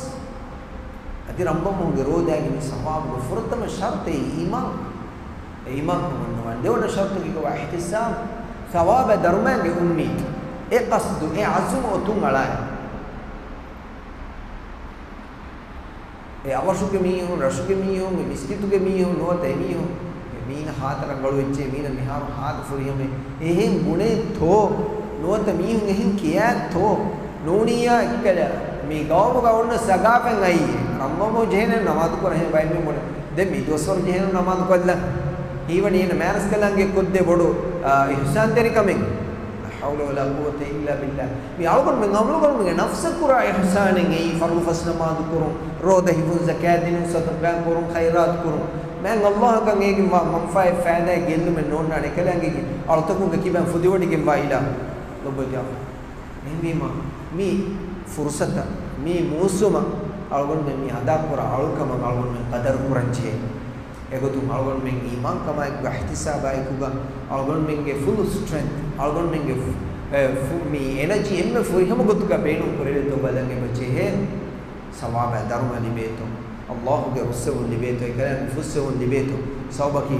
އަދި ރަމަޟާން މަހުގެ ރޯދައިގެ މި ސަވާބުގެ ފުރަތަމަ ޝަރުޠެއް އީމާން. އެ އީމާންކަން އޮންނަވާނެ. ދެވަނަ ޝަރުޠަކީ އިޙްތިސާބު، ސަވާބާ ދަރުމައިގެ އުންމީދު. އެ ޤަޞްދު، އެ ޢަޒުމު އޮތުން އަޅާ. އެ އަވަށުގެ މީހުން، ރަށުގެ މީހުން، އެ މިސްކިތުގެ މީހުން ނުވަތަ އެ މީހުން، އެ މީނަ ހާދަ ރަނގަޅު ވެއްޖެ، މީނަ މިހާރު ހާދަ ފުރިހަމަ، އެހެން ބުނޭތޯ؟ ނުވަތަ މީހުން އެހެން ކިޔާތޯ؟ ނޫނިއްޔާ އެއްކަލަ މި ގައުމުގަ އޮންނަ ސަގާފަތް އައީ، ރަމްޟާން މަހު ޖެހޭނެ ނަމާދު ކުރަން ހެން ބައެއް މީހުން ބުނޭ. ދެން މި ދުވަސްވަރު ޖެހޭނެ ނަމާދު ކޮށްލަން. ހީވަނީ އޭނަ މާތްރަސްކަލާނގެ ކޮށްދޭ ބޮޑު، އާ، އިޙްސާންތެރިކަމެއް. لا حول ولا قوة إلا بالله. މި އަޅުގަނޑުމެން އަމަލުކުރުމުގެ ނަފްސަށް ކުރާ އިޙްސާނެއް އެއީ، ފަރުޟު ފަސް ނަމާދު ކުރުން، ރޯދަ ހިފުން، ޒަކާތް ދިނުން، ޞަދަޤާތް ކުރުން، ޚައިރާތު ކުރުން. މާތް ﷲ އަށް އޭގެން ވާ މަންފާއެއް ފާއިދާއެއް ގެއްލުމެއް ނޯންނާނެ. އެކަލާނގެގެ އަޅުތަކުންގެ ކިބައިން ފުދިވޮޑިގެންވާ އިލާހު ލޮބުވެތި އަޅާ. އެހެންވީމަ، މި ފުރުޞަތަށް، މި މޫސުމަށް އަޅުގަނޑުމެން މި އަދާކުރާ އަޅުކަމަށް އަޅުގަނޑުމެން ޤަދަރު ކުރަންޖެހޭ. އެގޮތުން އަޅުގަނޑުމެން އީމާންކަމާއެކުގަ، އިޙްތިސާބާއެކުގަ، އަޅުގަނޑުމެންގެ ފުލް ސްޓްރެންތް، އަޅުގަނޑުމެންގެ ފު-، އެ، ފު-، މި އެނަޖީ އެންމެ ފުރިހަމަ ގޮތުގަ ބޭނުން ކުރެވޭތޯ ބަލަން އެބަ ޖެހޭ. ސަވާބާ ދަރުމަ ލިބޭތޯ، ﷲ ގެ ރުއްސެވުން ލިބޭތޯ، އެކަލާނގެ ފުއްސެވުން ލިބޭތޯ. ސަބަބަކީ،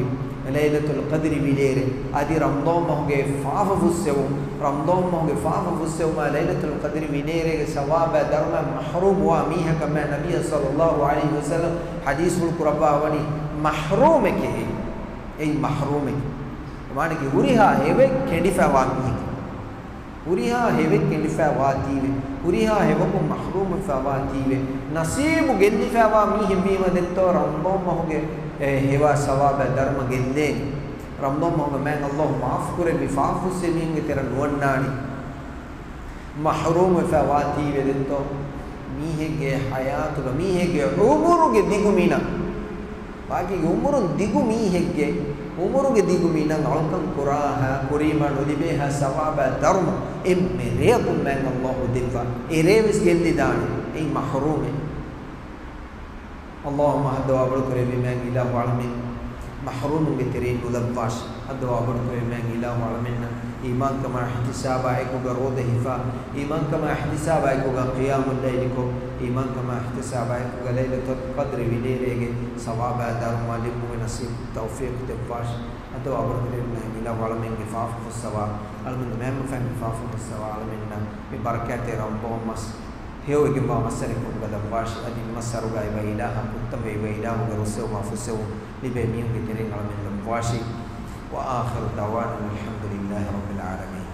ލައިލަތުލް ޤަދްރި ވިލޭރޭ އަދި ރަމަޟާން މަހުގެ ފާފަ ފުއްސެވުން، ރަމަޟާން މަހުގެ ފާފަ ފުއްސެވުމާ ލައިލަތުލް ޤަދްރި ވިލޭރޭގެ ސަވާބާ ދަރުމަ މަޙްރޫމް ވާ މީހަކަށް މާތް ނަބިއްޔާ ޞައްލައްލާހު ޢަލައިހި ވަސައްލަމް ޙަދީޘްފުޅު ކުރައްވާ ވަނީ މަޙްރޫމެކޭ. އެއީ މަޙްރޫމެކޭ. މާނައަކީ ހުރިހާ ހެޔޮއެއް ކެނޑިފައިވާ މީހެކޭ. ހުރިހާ ހެޔޮއެއް ކެނޑިފައިވާތީވެ، ހުރިހާ ހެޔޮކުން މަޙްރޫމްވެފައިވާތީވެ، ނަޞީބު ގެއްލިފައިވާ މީހެއްވީމަ ދެންތޯ ރަމަޟާން މަހުގެ އެ ހެޔޮ ސަވާބާ ދަރުމަ ގެއްލޭނެ. ރަމަޟާން މަހުގަ މާތް ﷲ މާފު ކުރެއްވި ފާފަ ފުއްސެވި މީހުންގެ ތެރެއަށް ނުވަންނާނެ. މަޙްރޫމްވެފައިވާތީވެ ދެންތޯ މީހެއްގެ ޙަޔާތުގަ، މީހެއްގެ ޢުމުރުގެ ދިގު މިނަށް، ބާކީގެ ޢުމުރުން ދިގު މީހެއްގެ ޢުމުރުގެ ދިގު މިނަށް އަޅުކަން ކުރާހާ، ކުރީމާ ނުލިބޭހާ ސަވާބާ ދަރުމަ އެންމެ ރެޔަކުން މާތް ﷲ ދެއްވާ. އެ ރޭވެސް ގެއްލިދާނެ. އެއީ މަޙްރޫމެއް. ﷲ އަށް ހައްދަވާ ބޮޑުކުރެއްވި މާތް އިލާހު އަޅަމެން މަޙްރޫމުންގެ ތެރެއިން ނުލައްވާށި. ހައްދަވާ ބޮޑުކުރެއްވި މާތް އިލާހު އަޅަމެންނަށް އީމާންކަމާ އިޙްތިސާބާ އެކުގަ ރޯދަ ހިފާ، އީމާންކަމާ އިޙްތިސާބާ އެކުގަ ޤިޔާމުއްލައިލިކޮށް، އީމާންކަމާ އިޙްތިސާބާ އެކުގަ ލައިލަތުލް ޤަދްރި ވިލޭރޭގެ ސަވާބާ ދަރުމަ ލިބުމުގެ ނަޞީބު ތައުފީޤު ދެއްވާށި. ހައްދަވާ ބޮޑުކުރެއްވި މާތް އިލާހު އަޅަމެންގެ ފާފަ ފުއްސަވާ، އަޅަމެންގެ މައިންބަފައިންގެ ފާފަ ފުއްސަވާ، އަޅަމެންނަށް މި ބަރަކާތްތެރި ރަމަޟާން މަސް ހެޔޮވެގެންވާ މައްސަރެކުން ގަދައްވާށި. އަދި މި މައްސަރުގަ އެބަ އިލާހަށް ކުއްތަންވެ އެބަ އިލާހުގެ ރުއްސެވުމާ ފުއްސެވުން ލިބޭ މީހުންގެ ތެރެއިން އަޅަމެން ލައްވާށި. وآخر دعوانا أن الحمد لله رب العالمين.